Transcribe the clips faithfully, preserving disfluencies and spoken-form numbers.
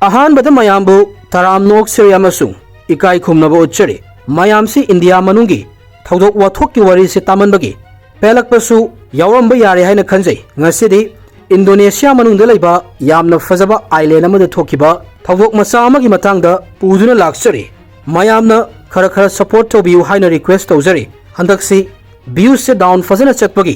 ꯑꯍꯥꯟꯕꯗ ꯃꯌꯥꯝꯕꯨ ꯇꯔꯥꯝꯅ ꯑꯣꯛꯆꯔꯤ ꯑꯃꯁꯨꯡ ꯏꯀꯥꯏ ꯈꯨꯝꯅꯕ ꯎꯠꯆꯔꯤ꯫ ꯃꯌꯥꯝꯁꯤ ꯏꯟꯗꯤꯌꯥ ꯃꯅꯨꯡꯒꯤ ꯊꯧꯗꯣꯛ ꯋꯥꯊꯣꯛꯀꯤ ꯋꯥꯔꯤꯁꯤ ꯇꯥꯃꯟꯕꯒꯤ ꯄꯦꯜꯂꯛꯄꯁꯨ ꯌꯥꯎꯔꯝꯕ ꯌꯥꯔꯦ ꯍꯥꯏꯅ ꯈꯟꯖꯩ꯫ ꯉꯁꯤꯗꯤ ꯏꯟꯗꯣꯅꯦꯁꯤꯌꯥ ꯃꯅꯨꯡꯗ ꯂꯩꯕ ꯌꯥꯝꯅ ꯐꯖꯕ ꯑꯥꯏꯂꯦꯟ ꯑꯃꯗ ꯊꯣꯛꯈꯤꯕ ꯊꯧꯗꯣꯛ ꯃꯆꯥ ꯑꯃꯒꯤ ꯃꯇꯥꯡꯗ ꯄꯨꯗꯨꯅ ꯂꯥꯛꯆꯔꯤ꯫ ꯃꯌꯥꯝꯅ ꯈꯔ ꯈꯔ ꯁꯄꯣꯔꯠ ꯇꯧꯕꯤꯌꯨ ꯍꯥꯏꯅ ꯔꯤꯀ꯭ꯋꯦꯁ ꯇꯧꯖꯔꯤ꯫ ꯍꯟꯗꯛꯁꯤ ꯚ꯭ꯌꯨꯁꯁꯦ ꯗꯥꯎꯟ ꯐꯖꯅ ꯆꯠꯄꯒꯤ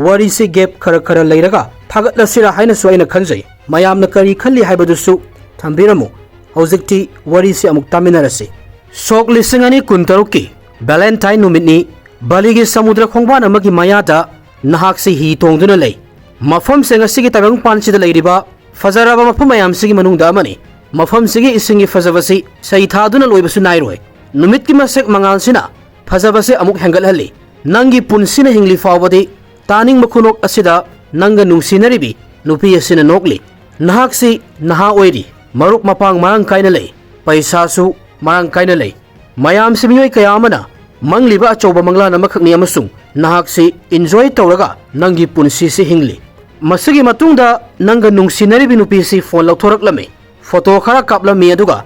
ꯋꯥꯔꯤꯁꯤ ꯒꯦꯞ ꯈꯔ ꯈꯔ ꯂꯩꯔꯒ ꯊꯥꯒꯠꯂꯁꯤꯔꯥ ꯍꯥꯏꯅꯁꯨ ꯑꯩꯅ ꯈꯟꯖꯩ꯫ ꯃꯌꯥꯝꯅ ꯀꯔꯤ ꯈꯜꯂꯤ ꯍꯥꯏꯕꯗꯨꯁꯨ ꯊꯝꯕꯤꯔꯝꯃꯨ꯫ ꯍꯧꯖꯤꯛꯇꯤ ꯋꯥꯔꯤꯁꯤ ꯑꯃꯨꯛ ꯇꯥꯃꯤꯟꯅꯔꯁꯤ꯫ ꯁꯣꯛ ꯂꯤꯁꯤꯡ ꯑꯅꯤ ꯀꯨꯟꯇꯔꯨꯛꯀꯤ ꯚꯦꯂꯦꯟꯇꯥꯏꯟ ꯅꯨꯃꯤꯠꯅꯤ꯫ ꯕꯥꯂꯤꯒꯤ ꯁꯃꯨꯗ꯭ꯔ ꯈꯣꯡꯕꯥꯟ ꯑꯃꯒꯤ ꯃꯌꯥꯗ ꯅꯍꯥꯛꯁꯤ ꯍꯤ ꯇꯣꯡꯗꯨꯅ ꯂꯩ꯫ ꯃꯐꯝꯁꯤꯡ ꯑꯁꯤꯒꯤ ꯇꯥꯏꯕꯪꯄꯥꯟꯁꯤꯗ ꯂꯩꯔꯤꯕ ꯐꯖꯔꯕ ꯃꯐꯝ ꯃꯌꯥꯝꯁꯤꯒꯤ ꯃꯅꯨꯡꯗ ꯑꯃꯅꯤ꯫ ꯃꯐꯝꯁꯤꯒꯤ ꯏꯁꯤꯡꯒꯤ ꯐꯖꯕꯁꯤ ꯁꯩ ꯊꯥꯗꯨꯅ ꯂꯣꯏꯕꯁꯨ ꯅꯥꯏꯔꯣꯏ꯫ ꯅꯨꯃꯤꯠꯀꯤ ꯃꯁꯦꯛ ꯃꯉꯥꯜꯁꯤꯅ ꯐꯖꯕꯁꯦ ꯑꯃꯨꯛ ꯍꯦꯟꯒꯠꯍꯜꯂꯤ꯫ ꯅꯪꯒꯤ ꯄꯨꯟꯁꯤꯅ ꯍꯤꯡꯂꯤ ꯐꯥꯎꯕꯗꯤ ꯇꯥꯅꯤꯡꯕ ꯈꯨꯅꯣꯛ ꯑꯁꯤꯗ ꯅꯪꯒ ꯅꯨꯡꯁꯤꯅꯔꯤꯕꯤ ꯅꯨꯄꯤ ꯑꯁꯤꯅ ꯅꯣꯛꯂꯤ꯫ ꯅꯍꯥꯛꯁꯤ ꯅꯍꯥ ꯑꯣꯏꯔꯤ, ꯃꯔꯨꯞ ꯃꯄꯥꯡ ꯃꯔꯥꯡ ꯀꯥꯏꯅ ꯂꯩ, ꯄꯩꯁꯥꯁꯨ ꯃꯔꯥꯡ ꯀꯥꯏꯅ ꯂꯩ꯫ ꯃꯌꯥꯝꯁꯤ ꯃꯤꯑꯣꯏ ꯀꯌꯥ ꯑꯃꯅ ꯃꯪꯂꯤꯕ ꯑꯆꯧꯕ ꯃꯪꯂꯥꯟ ꯑꯃꯈꯛꯅꯤ ꯑꯃꯁꯨꯡ ꯅꯍꯥꯛꯁꯤ ꯏꯟꯖꯣꯏ ꯇꯧꯔꯒ ꯅꯪꯒꯤ ꯄꯨꯟꯁꯤꯁꯤ ꯍꯤꯡꯂꯤ꯫ ꯃꯁꯤꯒꯤ ꯃꯇꯨꯡꯗ ꯅꯪꯒ ꯅꯨꯡꯁꯤꯅꯔꯤꯕꯤ ꯅꯨꯄꯤꯁꯤ ꯐꯣꯟ ꯂꯧꯊꯣꯔꯛꯂꯝꯃꯤ, ꯐꯣꯇꯣ ꯈꯔ ꯀꯥꯞꯂꯝꯃꯤ, ꯑꯗꯨꯒ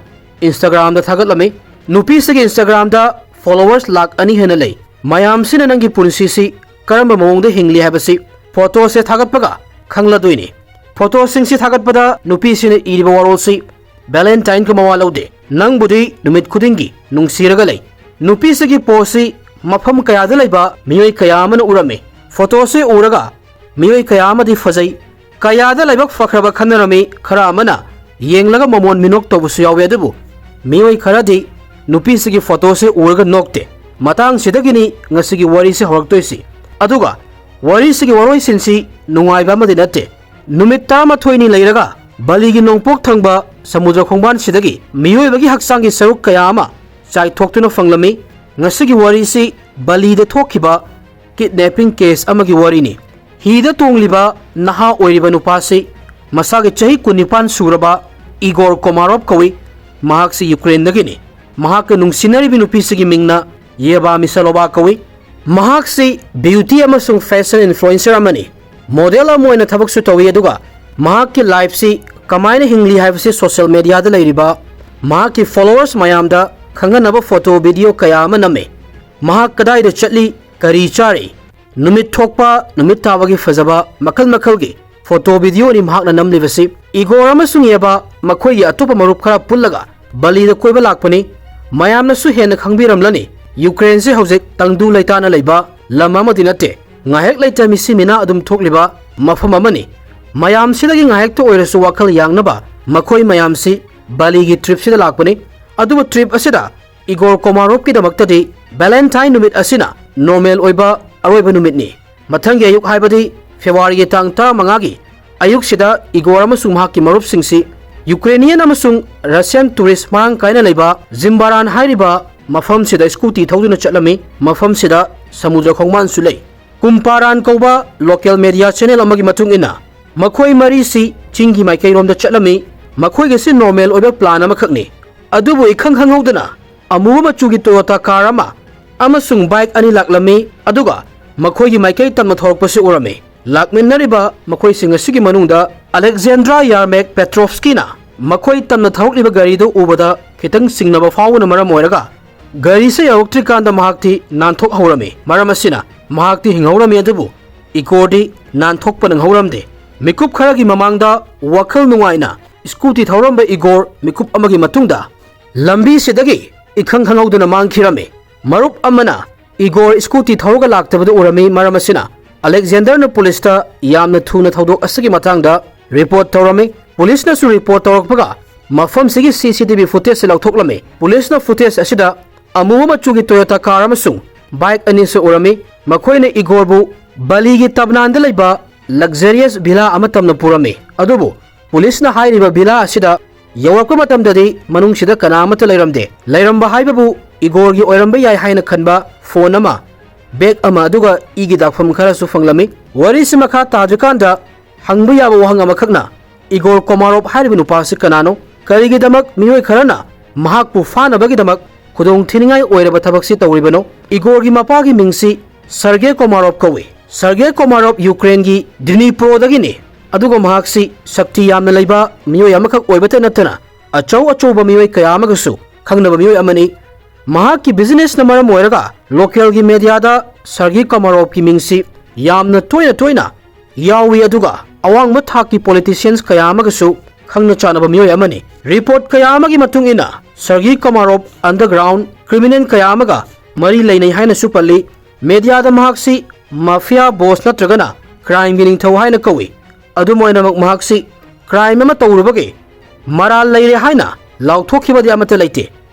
ꯏꯟꯁꯇꯥꯒ꯭ꯔꯥꯝꯗ ꯊꯥꯒꯠꯂꯝꯃꯤ꯫ ꯅꯨꯄꯤꯁꯤꯒꯤ ꯏꯟꯁꯇꯥꯒ꯭ꯔꯥꯝꯗ ꯐꯣꯂꯣꯋꯔꯁ ꯂꯥꯛ ꯑꯅꯤ ꯍꯦꯟꯅ ꯂꯩ꯫ ꯃꯌꯥꯝꯁꯤꯅ ꯅꯪꯒꯤ ꯄꯨꯟꯁꯤꯁꯤ ꯀꯔꯝꯕ ꯃꯑꯣꯡꯗ ꯍꯤꯡꯂꯤ ꯍꯥꯏꯕꯁꯤ ꯐꯣꯇꯣꯁꯦ ꯊꯥꯒꯠꯄꯒ ꯈꯪꯂꯗꯣꯏꯅꯤ꯫ ꯐꯣꯇꯣꯁꯤꯡꯁꯤ ꯊꯥꯒꯠꯄꯗ ꯅꯨꯄꯤꯁꯤꯅ ꯏꯔꯤꯕ ꯋꯥꯔꯣꯜꯁꯤ ꯚꯦꯂꯦꯟꯇꯥꯏꯟꯒ ꯃꯋꯥ ꯂꯧꯗꯦ꯫ ꯅꯪꯕꯨꯗꯤ ꯅꯨꯃꯤꯠ ꯈꯨꯗꯤꯡꯒꯤ ꯅꯨꯡꯁꯤꯔꯒ ꯂꯩ꯫ ꯅꯨꯄꯤꯁꯤꯒꯤ ꯄꯣꯁꯁꯤ ꯃꯐꯝ ꯀꯌꯥꯗ ꯂꯩꯕ ꯃꯤꯑꯣꯏ ꯀꯌꯥ ꯑꯃꯅ ꯎꯔꯝꯃꯤ꯫ ꯐꯣꯇꯣꯁꯤ ꯎꯔꯒ ꯃꯤꯑꯣꯏ ꯀꯌꯥ ꯑꯃꯗꯤ ꯐꯖꯩ, ꯀꯌꯥꯗ ꯂꯥꯏꯕꯛ ꯐꯈ꯭ꯔꯕ ꯈꯟꯅꯔꯝꯃꯤ꯫ ꯈꯔ ꯑꯃꯅ ꯌꯦꯡꯂꯒ ꯃꯃꯣꯟ ꯃꯤꯅꯣꯛ ꯇꯧꯕꯁꯨ ꯌꯥꯎꯏ꯫ ꯑꯗꯨꯕꯨ ꯃꯤꯑꯣꯏ ꯈꯔꯗꯤ ꯅꯨꯄꯤꯁꯤꯒꯤ ꯐꯣꯇꯣꯁꯤ ꯎꯔꯒ ꯅꯣꯛꯇꯦ꯫ ꯃꯇꯥꯡꯁꯤꯗꯒꯤꯅꯤ ꯉꯁꯤꯒꯤ ꯋꯥꯔꯤꯁꯤ ꯍꯧꯔꯛꯇꯣꯏꯁꯤ꯫ ꯑꯗꯨꯒ ꯋꯥꯔꯤꯁꯤꯒꯤ ꯋꯥꯔꯣꯏꯁꯤꯟꯁꯤ ꯅꯨꯡꯉꯥꯏꯕ ꯑꯃꯗꯤ ꯅꯠꯇꯦ꯫ ꯅꯨꯃꯤꯠ ꯇꯔꯥꯃꯥꯊꯣꯏꯅꯤ ꯂꯩꯔꯒ ꯕꯥꯂꯤꯒꯤ ꯅꯣꯡꯄꯣꯛ ꯊꯪꯕ ꯁꯃꯨꯗ꯭ꯔ ꯈꯣꯡꯕꯥꯟꯁꯤꯗꯒꯤ ꯃꯤꯑꯣꯏꯕꯒꯤ ꯍꯛꯆꯥꯡꯒꯤ ꯁꯔꯨꯛ ꯀꯌꯥ ꯑꯃ ꯆꯥꯏꯊꯣꯛꯇꯨꯅ ꯐꯪꯂꯝꯃꯤ꯫ ꯉꯁꯤꯒꯤ ꯋꯥꯔꯤꯁꯤ ꯕꯥꯂꯤꯗ ꯊꯣꯛꯈꯤꯕ ꯀꯤꯗꯅꯦꯄꯤꯡ ꯀꯦꯁ ꯑꯃꯒꯤ ꯋꯥꯔꯤꯅꯤ꯫ ꯍꯤꯗ ꯇꯣꯡꯂꯤꯕ ꯅꯍꯥ ꯑꯣꯏꯔꯤꯕ ꯅꯨꯄꯥꯁꯤ ꯃꯁꯥꯒꯤ ꯆꯍꯤ ꯀꯨꯟꯅꯤꯄꯥꯟ ꯁꯨꯔꯕ ꯏꯒꯣꯔ ꯀꯣꯃꯥꯔꯣꯞ ꯀꯧꯏ꯫ ꯃꯍꯥꯛꯁꯤ ꯌꯨꯀ꯭ꯔꯦꯟꯗꯒꯤꯅꯤ꯫ ꯃꯍꯥꯛꯀ ꯅꯨꯡꯁꯤꯅꯔꯤꯕꯤ ꯅꯨꯄꯤꯁꯤꯒꯤ ꯃꯤꯡꯅ ꯌꯦꯕꯥ ꯃꯤꯁꯥꯂꯣꯚꯥ ꯀꯧꯏ꯫ ꯃꯍꯥꯛꯁꯤ ꯕ꯭ꯌꯨꯇꯤ ꯑꯃꯁꯨꯡ ꯐꯦꯁꯟ ꯏꯟꯐ꯭ꯂꯨꯑꯦꯟꯁꯔ ꯑꯃꯅꯤ꯫ ꯃꯣꯗꯦꯜ ꯑꯃ ꯑꯣꯏꯅ ꯊꯕꯛꯁꯨ ꯇꯧꯏ, ꯑꯗꯨꯒ ꯃꯍꯥꯛꯀꯤ ꯂꯥꯏꯐꯁꯤ ꯀꯃꯥꯏꯅ ꯍꯤꯡꯂꯤ ꯍꯥꯏꯕꯁꯤ ꯁꯣꯁꯤꯌꯦꯜ ꯃꯦꯗꯤꯌꯥꯗ ꯂꯩꯔꯤꯕ ꯃꯍꯥꯛꯀꯤ ꯐꯣꯂꯣꯋꯔꯁ ꯃꯌꯥꯝꯗ ꯈꯪꯍꯟꯅꯕ ꯐꯣꯇꯣ ꯚꯤꯗꯤꯑꯣ ꯀꯌꯥ ꯑꯃ ꯅꯝꯃꯤ꯫ ꯃꯍꯥꯛ ꯀꯗꯥꯏꯗ ꯆꯠꯂꯤ, ꯀꯔꯤ ꯆꯥꯔꯤ, ꯅꯨꯃꯤꯠ ꯊꯣꯛꯄ, ꯅꯨꯃꯤꯠ ꯇꯥꯕꯒꯤ ꯐꯖꯕ, ꯃꯈꯜ ꯃꯈꯜꯒꯤ ꯐꯣꯇꯣ ꯚꯤꯗꯤꯑꯣꯅꯤ ꯃꯍꯥꯛꯅ ꯅꯝꯂꯤꯕꯁꯤ꯫ ꯏꯒꯣꯔ ꯑꯃꯁꯨꯡ ꯌꯦꯕꯥ ꯃꯈꯣꯏꯒꯤ ꯑꯇꯣꯞꯄ ꯃꯔꯨꯞ ꯈꯔ ꯄꯨꯜꯂꯒ ꯕꯂꯤꯗ ꯀꯣꯏꯕ ꯂꯥꯛꯄꯅꯤ꯫ ꯃꯌꯥꯝꯅꯁꯨ ꯍꯦꯟꯅ ꯈꯪꯕꯤꯔꯝꯂꯅꯤ, ꯌꯨꯀ꯭ꯔꯦꯟꯁꯤ ꯍꯧꯖꯤꯛ ꯇꯪꯗꯨ ꯂꯩꯇꯥꯅ ꯂꯩꯕ ꯂꯝ ꯑꯃꯗꯤ ꯅꯠꯇꯦ꯫ ꯉꯥꯏꯍꯥꯛ ꯂꯩꯇ ꯃꯤꯁꯤ ꯃꯤꯅꯥ ꯑꯗꯨꯝ ꯊꯣꯛꯂꯤꯕ ꯃꯐꯝ ꯑꯃꯅꯤ꯫ ꯃꯌꯥꯝꯁꯤꯗꯒꯤ ꯉꯥꯏꯍꯥꯛꯇ ꯑꯣꯏꯔꯁꯨ ꯋꯥꯈꯜ ꯌꯥꯡꯅꯕ ꯃꯈꯣꯏ ꯃꯌꯥꯝꯁꯤ ꯕꯂꯤꯒꯤ ꯇ꯭ꯔꯤꯞꯁꯤꯗ ꯂꯥꯛꯄꯅꯤ꯫ ꯑꯗꯨꯕꯨ ꯇ꯭ꯔꯤꯞ ꯑꯁꯤꯗ ꯏꯒꯣꯔ ꯀꯣꯃꯥꯔꯣꯞꯀꯤꯗꯃꯛꯇꯗꯤ ꯚꯦꯂꯦꯟꯇꯥꯏꯟ ꯅꯨꯃꯤꯠ ꯑꯁꯤꯅ ꯅꯣꯔꯃꯦꯜ ꯑꯣꯏꯕ ꯑꯔꯣꯏꯕ ꯅꯨꯃꯤꯠꯅꯤ꯫ ꯃꯊꯪꯒꯤ ꯑꯌꯨꯛ, ꯍꯥꯏꯕꯗꯤ ꯐꯦꯕ꯭ꯔꯨꯋꯥꯔꯤꯒꯤ ꯇꯥꯡ ꯇꯔꯥꯃꯉꯥꯒꯤ ꯑꯌꯨꯛꯁꯤꯗ ꯏꯒꯣꯔ ꯑꯃꯁꯨꯡ ꯃꯍꯥꯛꯀꯤ ꯃꯔꯨꯞꯁꯤꯡꯁꯤ ꯌꯨꯀ꯭ꯔꯦꯅꯤꯌꯟ ꯑꯃꯁꯨꯡ ꯔꯁꯤꯌꯟ ꯇꯨꯔꯤꯁ ꯃꯔꯥꯡ ꯀꯥꯏꯅ ꯂꯩꯕ ꯖꯤꯝꯕꯥꯔꯥꯟ ꯍꯥꯏꯔꯤꯕ ꯃꯐꯝꯁꯤꯗ ꯁ꯭ꯀꯨꯇꯤ ꯊꯧꯗꯨꯅ ꯆꯠꯂꯝꯃꯤ꯫ ꯃꯐꯝꯁꯤꯗ ꯁꯃꯨꯗ꯭ꯔ ꯈꯣꯡꯕꯥꯟꯁꯨ ꯂꯩ꯫ ꯀꯨꯝꯄꯥꯔꯥꯟ ꯀꯧꯕ ꯂꯣꯀꯦꯜ ꯃꯦꯗꯤꯌꯥ ꯆꯦꯅꯦꯜ ꯑꯃꯒꯤ ꯃꯇꯨꯡ ꯏꯟꯅ, ꯃꯈꯣꯏ ꯃꯔꯤꯁꯤ ꯆꯤꯡꯒꯤ ꯃꯥꯏꯀꯩꯔꯣꯝꯗ ꯆꯠꯂꯝꯃꯤ꯫ ꯃꯈꯣꯏꯒꯤꯁꯤ ꯅꯣꯔꯃꯦꯜ ꯑꯣꯏꯕ ꯄ꯭ꯂꯥꯟ ꯑꯃꯈꯛꯅꯤ꯫ ꯑꯗꯨꯕꯨ ꯏꯈꯪ ꯈꯪꯍꯧꯗꯅ ꯑꯃꯨꯕ ꯃꯆꯨꯒꯤ ꯇꯣꯌꯣꯇꯥ ꯀꯥꯔ ꯑꯃ ꯑꯃꯁꯨꯡ ꯕꯥꯏꯛ ꯑꯅꯤ ꯂꯥꯛꯂꯝꯃꯤ, ꯑꯗꯨꯒ ꯃꯈꯣꯏꯒꯤ ꯃꯥꯏꯀꯩ ꯇꯝꯅ ꯊꯧꯔꯛꯄꯁꯤ ꯎꯔꯝꯃꯤ꯫ ꯂꯥꯛꯃꯤꯟꯅꯔꯤꯕ ꯃꯈꯣꯏꯁꯤꯡ ꯑꯁꯤꯒꯤ ꯃꯅꯨꯡꯗ ꯑꯂꯦꯛꯖꯦꯟꯗ꯭ꯔꯥ ꯌꯥꯔꯃꯦꯛ ꯄꯦꯇ꯭ꯔꯣꯐꯁꯀꯤꯅ ꯃꯈꯣꯏ ꯇꯝꯅ ꯊꯧꯔꯛꯂꯤꯕ ꯒꯥꯔꯤꯗꯨ ꯎꯕꯗ ꯈꯤꯇꯪ ꯆꯤꯡꯅꯕ ꯐꯥꯎꯕꯅ ꯃꯔꯝ ꯑꯣꯏꯔꯒ ꯒꯥꯔꯤꯁꯦ ꯌꯧꯔꯛꯇ꯭ꯔꯤꯀꯥꯟꯗ ꯃꯍꯥꯛꯇꯤ ꯅꯥꯟꯊꯣꯛꯍꯧꯔꯝꯃꯤ꯫ ꯃꯔꯝ ꯑꯁꯤꯅ ꯃꯍꯥꯛꯇꯤ ꯍꯤꯡꯍꯧꯔꯝꯃꯤ, ꯑꯗꯨꯕꯨ ꯏꯒꯣꯔꯗꯤ ꯅꯥꯟꯊꯣꯛꯄ ꯅꯪꯍꯧꯔꯝꯗꯦ꯫ ꯃꯤꯀꯨꯞ ꯈꯔꯒꯤ ꯃꯃꯥꯡꯗ ꯋꯥꯈꯜ ꯅꯨꯡꯉꯥꯏꯅ ꯁ꯭ꯀꯨꯇꯤ ꯊꯧꯔꯝꯕ ꯏꯒꯣꯔ ꯃꯤꯀꯨꯞ ꯑꯃꯒꯤ ꯃꯇꯨꯡꯗ ꯂꯝꯕꯤꯁꯤꯗꯒꯤ ꯏꯈꯪ ꯈꯪꯍꯧꯗꯅ ꯃꯥꯡꯈꯤꯔꯝꯃꯤ꯫ ꯃꯔꯨꯞ ꯑꯃꯅ ꯏꯒꯣꯔ ꯁ꯭ꯀꯨꯇꯤ ꯊꯧꯔꯒ ꯂꯥꯛꯇꯕꯗꯨ ꯎꯔꯝꯃꯤ꯫ ꯃꯔꯝ ꯑꯁꯤꯅ ꯑꯂꯦꯛꯖꯦꯟꯗꯔꯅ ꯄꯨꯂꯤꯁꯇ ꯌꯥꯝꯅ ꯊꯨꯅ ꯊꯧꯗꯣꯛ ꯑꯁꯤꯒꯤ ꯃꯇꯥꯡꯗ ꯔꯤꯄꯣꯔꯠ ꯇꯧꯔꯝꯃꯤ꯫ ꯄꯨꯂꯤꯁꯅꯁꯨ ꯔꯤꯄꯣꯔꯠ ꯇꯧꯔꯛꯄꯒ ꯃꯐꯝꯁꯤꯒꯤ ꯁꯤ ꯁꯤ ꯇꯤ ꯚꯤ ꯐꯨꯇꯦꯖꯁꯤ ꯂꯧꯊꯣꯛꯂꯝꯃꯤ꯫ ꯄꯨꯂꯤꯁꯅ ꯐꯨꯇꯦꯖ ꯑꯁꯤꯗ ꯑꯃꯨꯕ ꯃꯆꯨꯒꯤ ꯇꯣꯌꯣꯇꯥ ꯀꯥꯔ ꯑꯃꯁꯨꯡ ꯕꯥꯏꯛ ꯑꯅꯤꯁꯨ ꯎꯔꯝꯃꯤ꯫ ꯃꯈꯣꯏꯅ ꯏꯒꯣꯔꯕꯨ ꯕꯂꯤꯒꯤ ꯇꯕꯅꯥꯟꯗ ꯂꯩꯕ ꯂꯛꯖꯔꯤꯌꯁ ꯚꯤꯂꯥ ꯑꯃ ꯇꯝꯅ ꯄꯨꯔꯝꯃꯤ꯫ ꯑꯗꯨꯕꯨ ꯄꯨꯂꯤꯁꯅ ꯍꯥꯏꯔꯤꯕ ꯚꯤꯂꯥ ꯑꯁꯤꯗ ꯌꯧꯔꯛꯄ ꯃꯇꯝꯗꯗꯤ ꯃꯅꯨꯡꯁꯤꯗ ꯀꯅꯥ ꯑꯃꯠꯇ ꯂꯩꯔꯝꯗꯦ꯫ ꯂꯩꯔꯝꯕ ꯍꯥꯏꯕꯕꯨ ꯏꯒꯣꯔꯒꯤ ꯑꯣꯏꯔꯝꯕ ꯌꯥꯏ ꯍꯥꯏꯅ ꯈꯟꯕ ꯐꯣꯟ ꯑꯃ, ꯕꯦꯒ ꯑꯃ, ꯑꯗꯨꯒ ꯏꯒꯤ ꯗꯥꯛꯐꯝ ꯈꯔꯁꯨ ꯐꯪꯂꯝꯃꯤ꯫ ꯋꯥꯔꯤꯁꯤ ꯃꯈꯥ ꯇꯥꯗ꯭ꯔꯤꯀꯥꯟꯗ ꯍꯪꯕ ꯌꯥꯕ ꯋꯥꯍꯪ ꯑꯃꯈꯛꯅ, ꯏꯒꯣꯔ ꯀꯣꯃꯥꯔꯣꯞ ꯍꯥꯏꯔꯤꯕ ꯅꯨꯄꯥ ꯑꯁꯤ ꯀꯅꯥꯅꯣ? ꯀꯔꯤꯒꯤꯗꯃꯛ ꯃꯤꯑꯣꯏ ꯈꯔꯅ ꯃꯍꯥꯛꯄꯨ ꯐꯥꯅꯕꯒꯤꯗꯃꯛ ꯈꯨꯗꯣꯡ ꯊꯤꯅꯤꯡꯉꯥꯏ ꯑꯣꯏꯔꯕ ꯊꯕꯛꯁꯤ ꯇꯧꯔꯤꯕꯅꯣ? ꯏꯒꯣꯔꯒꯤ ꯃꯄꯥꯒꯤ ꯃꯤꯡꯁꯤ ꯁꯔꯒꯦ ꯀꯣꯃꯥꯔꯣꯞ ꯀꯧꯏ꯫ ꯁꯔꯒꯦ ꯀꯣꯃꯥꯔꯣꯞ ꯌꯨꯀ꯭ꯔꯦꯟꯒꯤ ꯗ꯭ꯅꯤꯄ꯭ꯔꯣꯗꯒꯤꯅꯤ꯫ ꯑꯗꯨꯒ ꯃꯍꯥꯛꯁꯤ ꯁꯛꯇꯤ ꯌꯥꯝꯅ ꯂꯩꯕ ꯃꯤꯑꯣꯏ ꯑꯃꯈꯛ ꯑꯣꯏꯕꯇ ꯅꯠꯇꯅ ꯑꯆꯧ ꯑꯆꯧꯕ ꯃꯤꯑꯣꯏ ꯀꯌꯥ ꯑꯃꯒꯁꯨ ꯈꯪꯅꯕ ꯃꯤꯑꯣꯏ ꯑꯃꯅꯤ꯫ ꯃꯍꯥꯛꯀꯤ businessꯅ ꯃꯔꯝ ꯑꯣꯏꯔꯒ localꯒꯤ mediaꯗ ꯁꯔꯒꯤ ꯀꯣꯃꯥꯔꯣꯞꯀꯤ ꯃꯤꯡꯁꯤ ꯌꯥꯝꯅ ꯇꯣꯏꯅ ꯇꯣꯏꯅ ꯌꯥꯎꯏ, ꯑꯗꯨꯒ ꯑꯋꯥꯡꯕ ꯊꯥꯛꯀꯤ politicians ꯀꯌꯥ ꯑꯃꯒꯁꯨ ꯈꯪꯅ ꯆꯥꯟꯅꯕ ꯃꯤꯑꯣꯏ ꯑꯃꯅꯤ꯫ Report ꯀꯌꯥ ꯑꯃꯒꯤ ꯃꯇꯨꯡ ꯏꯟꯅ ꯁꯔꯒꯤ ꯀꯣꯃꯥꯔꯣꯞ underground criminal ꯀꯌꯥ ꯑꯃꯒ ꯃꯔꯤ ꯂꯩꯅꯩ ꯍꯥꯏꯅꯁꯨ ꯄꯜꯂꯤ꯫ Mediaꯗ ꯃꯍꯥꯛꯁꯤ mafia boss ꯅꯠꯇ꯭ꯔꯒꯅ crimeꯒꯤ ꯅꯤꯡꯊꯧ ꯍꯥꯏꯅ ꯀꯧꯏ꯫ ꯑꯗꯨꯝ ꯑꯣꯏꯅꯃꯛ, ꯃꯍꯥꯛꯁꯤ crime ꯑꯃ ꯇꯧꯔꯨꯕꯒꯤ ꯃꯔꯥꯜ ꯂꯩꯔꯦ ꯍꯥꯏꯅ ꯂꯥꯎꯊꯣꯛꯈꯤꯕꯗꯤ ꯑꯃꯠꯇ ꯂꯩꯇꯦ꯫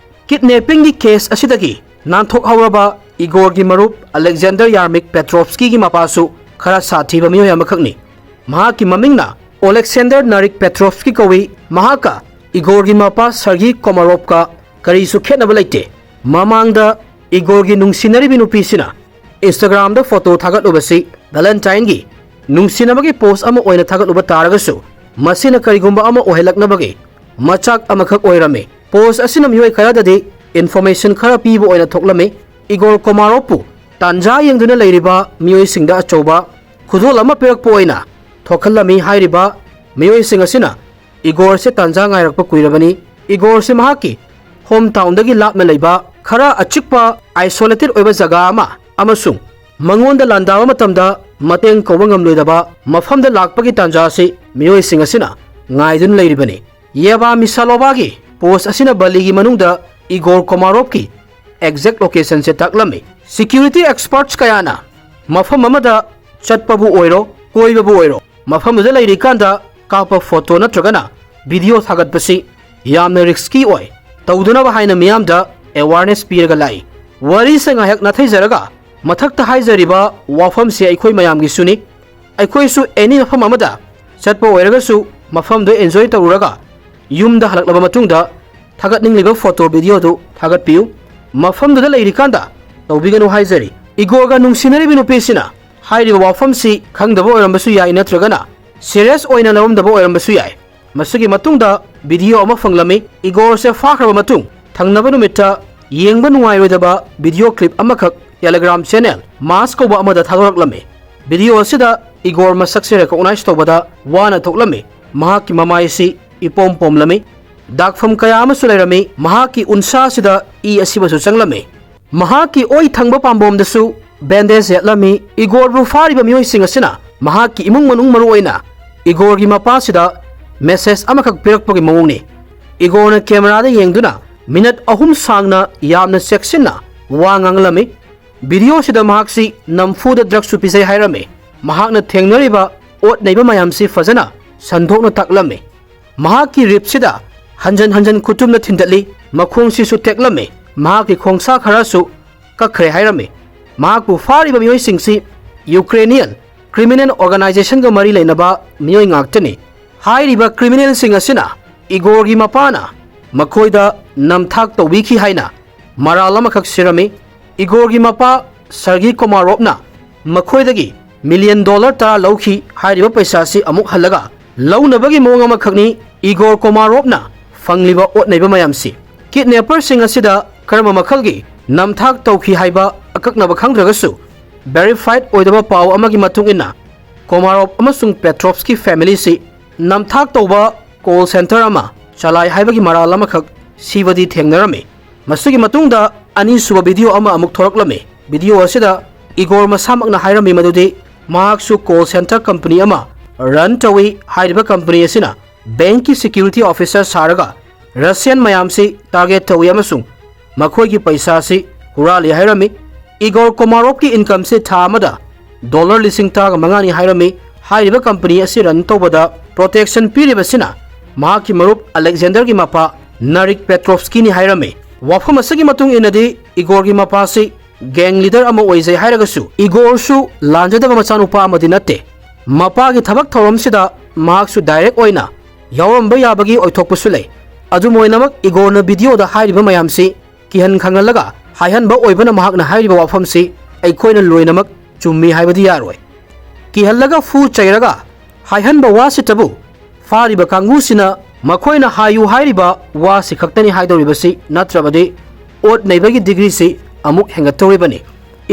Kidnappingꯒꯤ case ꯑꯁꯤꯗꯒꯤ ꯅꯥꯟꯊꯣꯛꯍꯧꯔꯕ ꯏꯒꯣꯔꯒꯤ ꯃꯔꯨꯞ Alexander Yermak Petrovskyꯒꯤ ꯃꯄꯥꯁꯨ ꯈꯔ ꯁꯥꯊꯤꯕ ꯃꯤꯑꯣꯏ ꯑꯃꯈꯛꯅꯤ꯫ ꯃꯍꯥꯛꯀꯤ ꯃꯃꯤꯡꯅ Oleksandr Narik Petrovsky ꯀꯧꯏ꯫ ꯃꯍꯥꯛꯀ ꯏꯒꯣꯔꯒꯤ ꯃꯄꯥ ꯁꯔꯒꯤ ꯀꯣꯃꯥꯔꯣꯞꯀ ꯀꯔꯤꯁꯨ ꯈꯦꯠꯅꯕ ꯂꯩꯇꯦ꯫ ꯃꯃꯥꯡꯗ ꯏꯒꯣꯔꯒꯤ ꯅꯨꯡꯁꯤꯅꯔꯤꯕꯤ ꯅꯨꯄꯤꯁꯤꯅ Instagramꯗ photo ꯊꯥꯒꯠꯂꯨꯕꯁꯤ Valentineꯒꯤ ꯅꯨꯡꯁꯤꯅꯕꯒꯤ post ꯑꯃ ꯑꯣꯏꯅ ꯊꯥꯒꯠꯂꯨꯕ ꯇꯥꯔꯒꯁꯨ, ꯃꯁꯤꯅ ꯀꯔꯤꯒꯨꯝꯕ ꯑꯃ ꯑꯣꯏꯍꯜꯂꯛꯅꯕꯒꯤ ꯃꯆꯥꯛ ꯑꯃꯈꯛ ꯑꯣꯏꯔꯝꯃꯤ꯫ Post ꯑꯁꯤꯅ ꯃꯤꯑꯣꯏ ꯈꯔꯗꯗꯤ information ꯈꯔ ꯄꯤꯕ ꯑꯣꯏꯅ ꯊꯣꯛꯂꯝꯃꯤ꯫ ꯏꯒꯣꯔ ꯀꯣꯃꯥꯔꯣꯞꯄꯨ ꯇꯥꯟꯖꯥ ꯌꯦꯡꯗꯨꯅ ꯂꯩꯔꯤꯕ ꯃꯤꯑꯣꯏꯁꯤꯡꯗ ꯑꯆꯧꯕ ꯈꯨꯗꯣꯜ ꯑꯃ ꯄꯤꯔꯛꯄ ꯑꯣꯏꯅ ꯊꯣꯛꯍꯜꯂꯝꯃꯤ꯫ ꯍꯥꯏꯔꯤꯕ ꯃꯤꯑꯣꯏꯁꯤꯡ ꯑꯁꯤꯅ ꯏꯒꯣꯔꯁꯦ ꯇꯥꯟꯖꯥ ꯉꯥꯏꯔꯛꯄ ꯀꯨꯏꯔꯕꯅꯤ꯫ ꯏꯒꯣꯔꯁꯦ ꯃꯍꯥꯛꯀꯤ home townꯗꯒꯤ ꯂꯥꯞꯅ ꯂꯩꯕ ꯈꯔ ꯑꯆꯤꯛꯄ isolated ꯑꯣꯏꯕ ꯖꯒꯥ ꯑꯃ ꯑꯃꯁꯨꯡ ꯃꯉꯣꯟꯗ ꯂꯥꯟꯗꯥꯕ ꯃꯇꯝꯗ ꯃꯇꯦꯡ ꯀꯧꯕ ꯉꯝꯂꯣꯏꯗꯕ ꯃꯐꯝꯗ ꯂꯥꯛꯄꯒꯤ ꯇꯥꯟꯖꯥ ꯑꯁꯤ ꯃꯤꯑꯣꯏꯁꯤꯡ ꯑꯁꯤꯅ ꯉꯥꯏꯗꯨꯅ ꯂꯩꯔꯤꯕꯅꯤ꯫ Yeva Misalovꯒꯤ post ꯑꯁꯤꯅ ꯚꯦꯂꯤꯒꯤ ꯃꯅꯨꯡꯗ ꯏꯒꯣꯔ ꯀꯣꯃꯥꯔꯣꯞꯀꯤ exact locationꯁꯦ ꯇꯥꯛꯂꯝꯃꯤ꯫ Security experts ꯀꯌꯥꯅ ꯃꯐꯝ ꯑꯃꯗ ꯆꯠꯄꯕꯨ ꯑꯣꯏꯔꯣ, ꯀꯣꯏꯕꯕꯨ ꯑꯣꯏꯔꯣ, ꯃꯐꯝꯗꯨꯗ ꯂꯩꯔꯤꯀꯥꯟꯗ ꯀꯥꯞꯄ photo ꯅꯠꯇ꯭ꯔꯒꯅ video ꯊꯥꯒꯠꯄꯁꯤ ꯌꯥꯝꯅ risky ꯑꯣꯏ꯫ ꯇꯧꯗꯅꯕ ꯍꯥꯏꯅ ꯃꯤꯌꯥꯝꯗ awareness ꯄꯤꯔꯒ ꯂꯥꯛꯏ꯫ ꯋꯥꯔꯤꯁꯦ ꯉꯥꯏꯍꯥꯛ ꯅꯥꯊꯩꯖꯔꯒ, ꯃꯊꯛꯇ ꯍꯥꯏꯖꯔꯤꯕ ꯋꯥꯐꯝꯁꯦ ꯑꯩꯈꯣꯏ ꯃꯌꯥꯝꯒꯤꯁꯨꯅꯤ꯫ ꯑꯩꯈꯣꯏꯁꯨ any ꯃꯐꯝ ꯑꯃꯗ ꯆꯠꯄ ꯑꯣꯏꯔꯒꯁꯨ, ꯃꯐꯝꯗꯨ enjoy ꯇꯧꯔꯨꯔꯒ ꯌꯨꯝꯗ ꯍꯜꯂꯛꯂꯕ ꯃꯇꯨꯡꯗ ꯊꯥꯒꯠꯅꯤꯡꯂꯤꯕ photo videoꯗꯨ ꯊꯥꯒꯠꯄꯤꯌꯨ꯫ ꯃꯐꯝꯗꯨꯗ ꯂꯩꯔꯤꯀꯥꯟꯗ ꯇꯧꯕꯤꯒꯅꯨ ꯍꯥꯏꯖꯔꯤ꯫ ꯏꯒꯣꯔꯒ ꯅꯨꯡꯁꯤꯅꯔꯤꯕ ꯅꯨꯄꯤꯁꯤꯅ ꯍꯥꯏꯔꯤꯕ ꯋꯥꯐꯝꯁꯤ ꯈꯪꯗꯕ ꯑꯣꯏꯔꯝꯕꯁꯨ ꯌꯥꯏ, ꯅꯠꯇ꯭ꯔꯒꯅ serious ꯑꯣꯏꯅ ꯂꯧꯔꯝꯗꯕ ꯑꯣꯏꯔꯝꯕꯁꯨ ꯌꯥꯏ꯫ ꯃꯁꯤꯒꯤ ꯃꯇꯨꯡꯗ video ꯑꯃ ꯐꯪꯂꯝꯃꯤ꯫ ꯏꯒꯣꯔꯁꯦ ꯐꯥꯈ꯭ꯔꯕ ꯃꯇꯨꯡ ꯊꯪꯅꯕ ꯅꯨꯃꯤꯠꯇ ꯌꯦꯡꯕ ꯅꯨꯡꯉꯥꯏꯔꯣꯏꯗꯕ video clip ꯑꯃꯈꯛ Telegram channel Mask ꯀꯧꯕ ꯑꯃꯗ ꯊꯥꯗꯣꯔꯛꯂꯝꯃꯤ꯫ ꯚꯤꯗꯤꯑꯣ ꯑꯁꯤꯗ ꯏꯒꯣꯔ ꯃꯁꯛꯁꯤ ꯔꯦꯀꯣꯛꯅꯥꯏꯖ ꯇꯧꯕꯗ ꯋꯥꯅ ꯊꯣꯛꯂꯝꯃꯤ꯫ ꯃꯍꯥꯛꯀꯤ ꯃꯃꯥꯏꯁꯤ ꯏꯄꯣꯝ ꯄꯣꯝꯂꯝꯃꯤ꯫ ꯗꯥꯛꯐꯝ ꯀꯌꯥ ꯑꯃꯁꯨ ꯂꯩꯔꯝꯃꯤ꯫ ꯃꯍꯥꯛꯀꯤ ꯎꯟꯁꯥ ꯑꯁꯤꯗ ꯏ ꯑꯁꯤꯕꯁꯨ ꯆꯪꯂꯝꯃꯤ꯫ ꯃꯍꯥꯛꯀꯤ ꯑꯣꯏ ꯊꯪꯕ ꯄꯥꯝꯕꯣꯝꯗꯁꯨ ꯕꯦꯟꯗꯦꯖ ꯌꯦꯠꯂꯝꯃꯤ꯫ ꯏꯒꯣꯔꯕꯨ ꯐꯥꯔꯤꯕ ꯃꯤꯑꯣꯏꯁꯤꯡ ꯑꯁꯤꯅ ꯃꯍꯥꯛꯀꯤ ꯏꯃꯨꯡ ꯃꯅꯨꯡ, ꯃꯔꯨꯑꯣꯏꯅ ꯏꯒꯣꯔꯒꯤ ꯃꯄꯥꯁꯤꯗ ꯃꯦꯁꯦꯖ ꯑꯃꯈꯛ ꯄꯤꯔꯛꯄꯒꯤ ꯃꯑꯣꯡꯅꯤ꯫ ꯏꯒꯣꯔꯅ ꯀꯦꯃꯦꯔꯥꯗ ꯌꯦꯡꯗꯨꯅ ꯃꯤꯅꯠ ꯑꯍꯨꯝ ꯁꯥꯡꯅ ꯌꯥꯝꯅ ꯆꯦꯛꯁꯤꯟꯅ ꯋꯥ ꯉꯥꯡꯂꯝꯃꯤ꯫ ꯚꯤꯗꯤꯑꯣꯁꯤꯗ ꯃꯍꯥꯛꯁꯤ ꯅꯝꯐꯨꯗ ꯗ꯭ꯔꯒꯁꯨ ꯄꯤꯖꯩ ꯍꯥꯏꯔꯝꯃꯤ꯫ ꯃꯍꯥꯛꯅ ꯊꯦꯡꯅꯔꯤꯕ ꯑꯣꯠ ꯅꯩꯕ ꯃꯌꯥꯝꯁꯤ ꯐꯖꯅ ꯁꯟꯗꯣꯛꯅ ꯇꯥꯛꯂꯝꯃꯤ꯫ ꯃꯍꯥꯛꯀꯤ ꯔꯤꯞꯁꯤꯗ ꯍꯟꯖꯟ ꯍꯟꯖꯟ ꯈꯨꯇꯨꯝꯅ ꯊꯤꯟꯗꯠꯂꯤ꯫ ꯃꯈꯣꯡꯁꯤꯁꯨ ꯇꯦꯛꯂꯝꯃꯤ꯫ ꯃꯍꯥꯛꯀꯤ ꯈꯣꯡꯁꯥ ꯈꯔꯁꯨ ꯀꯛꯈ꯭ꯔꯦ ꯍꯥꯏꯔꯝꯃꯤ꯫ ꯃꯍꯥꯛꯄꯨ ꯐꯥꯔꯤꯕ ꯃꯤꯑꯣꯏꯁꯤꯡꯁꯤ ꯌꯨꯀ꯭ꯔꯦꯅꯤꯌꯟ ꯀ꯭ꯔꯤꯃꯤꯅꯦꯜ ꯑꯣꯔꯒꯅꯥꯏꯖꯦꯁꯟꯒ ꯃꯔꯤ ꯂꯩꯅꯕ ꯃꯤꯑꯣꯏ ꯉꯥꯛꯇꯅꯤ꯫ ꯍꯥꯏꯔꯤꯕ ꯀ꯭ꯔꯤꯃꯤꯅꯦꯜꯁꯤꯡ ꯑꯁꯤꯅ ꯏꯒꯣꯔꯒꯤ ꯃꯄꯥꯅ ꯃꯈꯣꯏꯗ ꯅꯝꯊꯥꯛ ꯇꯧꯕꯤꯈꯤ ꯍꯥꯏꯅ ꯃꯔꯥꯜ ꯑꯃꯈꯛ ꯁꯤꯔꯝꯃꯤ꯫ ꯏꯒꯣꯔꯒꯤ ꯃꯄꯥ ꯁꯔꯒꯤ ꯀꯣꯃꯥꯔꯣꯞꯅ ꯃꯈꯣꯏꯗꯒꯤ ꯃꯤꯂꯤꯌꯟ ꯗꯣꯂꯔ ꯇꯔꯥ ꯂꯧꯈꯤ꯫ ꯍꯥꯏꯔꯤꯕ ꯄꯩꯁꯥ ꯑꯁꯤ ꯑꯃꯨꯛ ꯍꯜꯂꯒ ꯂꯧꯅꯕꯒꯤ ꯃꯑꯣꯡ ꯑꯃꯈꯛꯅꯤ ꯏꯒꯣꯔ ꯀꯣꯃꯥꯔꯣꯞꯅ ꯐꯪꯂꯤꯕ ꯑꯣꯠꯅꯩꯕ ꯃꯌꯥꯝꯁꯤ꯫ ꯀꯤꯗꯅꯦꯄꯔꯁꯤꯡ ꯑꯁꯤꯗ ꯀꯔꯝꯕ ꯃꯈꯜꯒꯤ ꯅꯝꯊꯥꯛ ꯇꯧꯈꯤ ꯍꯥꯏꯕ ꯑꯀꯛꯅꯕ ꯈꯪꯗ꯭ꯔꯒꯁꯨ, ꯚꯦꯔꯤꯐꯥꯏꯗ ꯑꯣꯏꯗꯕ ꯄꯥꯎ ꯑꯃꯒꯤ ꯃꯇꯨꯡ ꯏꯟꯅ, ꯀꯣꯃꯥꯔꯣꯞ ꯑꯃꯁꯨꯡ ꯄꯦꯇ꯭ꯔꯣꯞꯁꯀꯤ ꯐꯦꯃꯤꯂꯤꯁꯤ ꯅꯝꯊꯥꯛ ꯇꯧꯕ ꯀꯣꯜ ꯁꯦꯟꯇꯔ ꯑꯃ ꯆꯂꯥꯏ ꯍꯥꯏꯕꯒꯤ ꯃꯔꯥꯜ ꯑꯃꯈꯛ ꯁꯤꯕꯗꯤ ꯊꯦꯡꯅꯔꯝꯃꯤ꯫ ꯃꯁꯤꯒꯤ ꯃꯇꯨꯡꯗ ꯑꯅꯤꯁꯨꯕ ꯚꯤꯗꯤꯑꯣ ꯑꯃ ꯑꯃꯨꯛ ꯊꯣꯔꯛꯂꯝꯃꯤ꯫ ꯚꯤꯗꯤꯑꯣ ꯑꯁꯤꯗ ꯏꯒꯣꯔ ꯃꯁꯥꯃꯛꯅ ꯍꯥꯏꯔꯝꯃꯤ ꯃꯗꯨꯗꯤ ꯃꯍꯥꯛꯁꯨ ꯀꯣꯜ ꯁꯦꯟꯇꯔ ꯀꯝꯄꯅꯤ ꯑꯃ ꯔꯟ ꯇꯧꯏ꯫ ꯍꯥꯏꯔꯤꯕ ꯀꯝꯄꯅꯤ ꯑꯁꯤꯅ ꯕꯦꯡꯀꯤ ꯁꯦꯀ꯭ꯌꯨꯔꯤꯇꯤ ꯑꯣꯐꯤꯁꯔ ꯁꯥꯔꯒ ꯔꯁꯤꯌꯟ ꯃꯌꯥꯝꯁꯤ ꯇꯥꯔꯒꯦꯠ ꯇꯧꯏ ꯑꯃꯁꯨꯡ ꯃꯈꯣꯏꯒꯤ ꯄꯩꯁꯥꯁꯤ ꯍꯨꯔꯥꯜꯂꯤ ꯍꯥꯏꯔꯝꯃꯤ꯫ ꯏꯒꯣꯔ ꯀꯣꯃꯥꯔꯣꯞꯀꯤ ꯏꯟꯀꯝꯁꯤ ꯊꯥ ꯑꯃꯗ ꯗꯣꯂꯔ ꯂꯤꯁꯤꯡ ꯇꯔꯥꯒ ꯃꯉꯥꯅꯤ ꯍꯥꯏꯔꯝꯃꯤ꯫ ꯍꯥꯏꯔꯤꯕ ꯀꯝꯄꯅꯤ ꯑꯁꯤ ꯔꯟ ꯇꯧꯕꯗ ꯄ꯭ꯔꯣꯇꯦꯛꯁꯟ ꯄꯤꯔꯤꯕꯁꯤꯅ ꯃꯍꯥꯛꯀꯤ ꯃꯔꯨꯞ ꯑꯂꯦꯛꯖꯦꯟꯗꯔꯒꯤ ꯃꯄꯥ ꯅꯥꯔꯤꯛ ꯄꯦꯇ꯭ꯔꯣꯞꯁꯀꯤꯅꯤ ꯍꯥꯏꯔꯝꯃꯤ꯫ ꯋꯥꯐꯝ ꯑꯁꯤꯒꯤ ꯃꯇꯨꯡ ꯏꯟꯅꯗꯤ ꯏꯒꯣꯔꯒꯤ ꯃꯄꯥꯁꯤ ꯒꯦꯡ ꯂꯤꯗꯔ ꯑꯃ ꯑꯣꯏꯖꯩ ꯍꯥꯏꯔꯒꯁꯨ, ꯏꯒꯣꯔꯁꯨ ꯂꯥꯟꯖꯗꯕ ꯃꯆꯥꯅꯨꯄꯥ ꯑꯃꯗꯤ ꯅꯠꯇꯦ꯫ ꯃꯄꯥꯒꯤ ꯊꯕꯛ ꯊꯧꯔꯝꯁꯤꯗ ꯃꯍꯥꯛꯁꯨ ꯗꯥꯏꯔꯦꯛ ꯑꯣꯏꯅ ꯌꯥꯎꯔꯝꯕ ꯌꯥꯕꯒꯤ ꯑꯣꯏꯊꯣꯛꯄꯁꯨ ꯂꯩ꯫ ꯑꯗꯨꯝ ꯑꯣꯏꯅꯃꯛ, ꯏꯒꯣꯔꯅ ꯚꯤꯗꯤꯑꯣꯗ ꯍꯥꯏꯔꯤꯕ ꯃꯌꯥꯝꯁꯤ ꯀꯤꯍꯟ ꯈꯪꯍꯜꯂꯒ ꯍꯥꯏꯍꯟꯕ ꯑꯣꯏꯕꯅ, ꯃꯍꯥꯛꯅ ꯍꯥꯏꯔꯤꯕ ꯋꯥꯐꯝꯁꯤ ꯑꯩꯈꯣꯏꯅ ꯂꯣꯏꯅꯃꯛ ꯆꯨꯝꯃꯤ ꯍꯥꯏꯕꯗꯤ ꯌꯥꯔꯣꯏ꯫ ꯀꯤꯍꯜꯂꯒ, ꯐꯨ ꯆꯩꯔꯒ ꯍꯥꯏꯍꯟꯕ ꯋꯥꯁꯤꯇꯕꯨ ꯐꯥꯔꯤꯕ ꯀꯥꯡꯕꯨꯁꯤꯅ ꯃꯈꯣꯏꯅ ꯍꯥꯏꯌꯨ ꯍꯥꯏꯔꯤꯕ ꯋꯥꯁꯤ ꯈꯛꯇꯅꯤ ꯍꯥꯏꯗꯧꯔꯤꯕꯁꯤ, ꯅꯠꯇ꯭ꯔꯕꯗꯤ ꯑꯣꯠ ꯅꯩꯕꯒꯤ ꯗꯤꯒ꯭ꯔꯤꯁꯤ ꯑꯃꯨꯛ ꯍꯦꯟꯒꯠꯇꯧꯔꯤꯕꯅꯤ꯫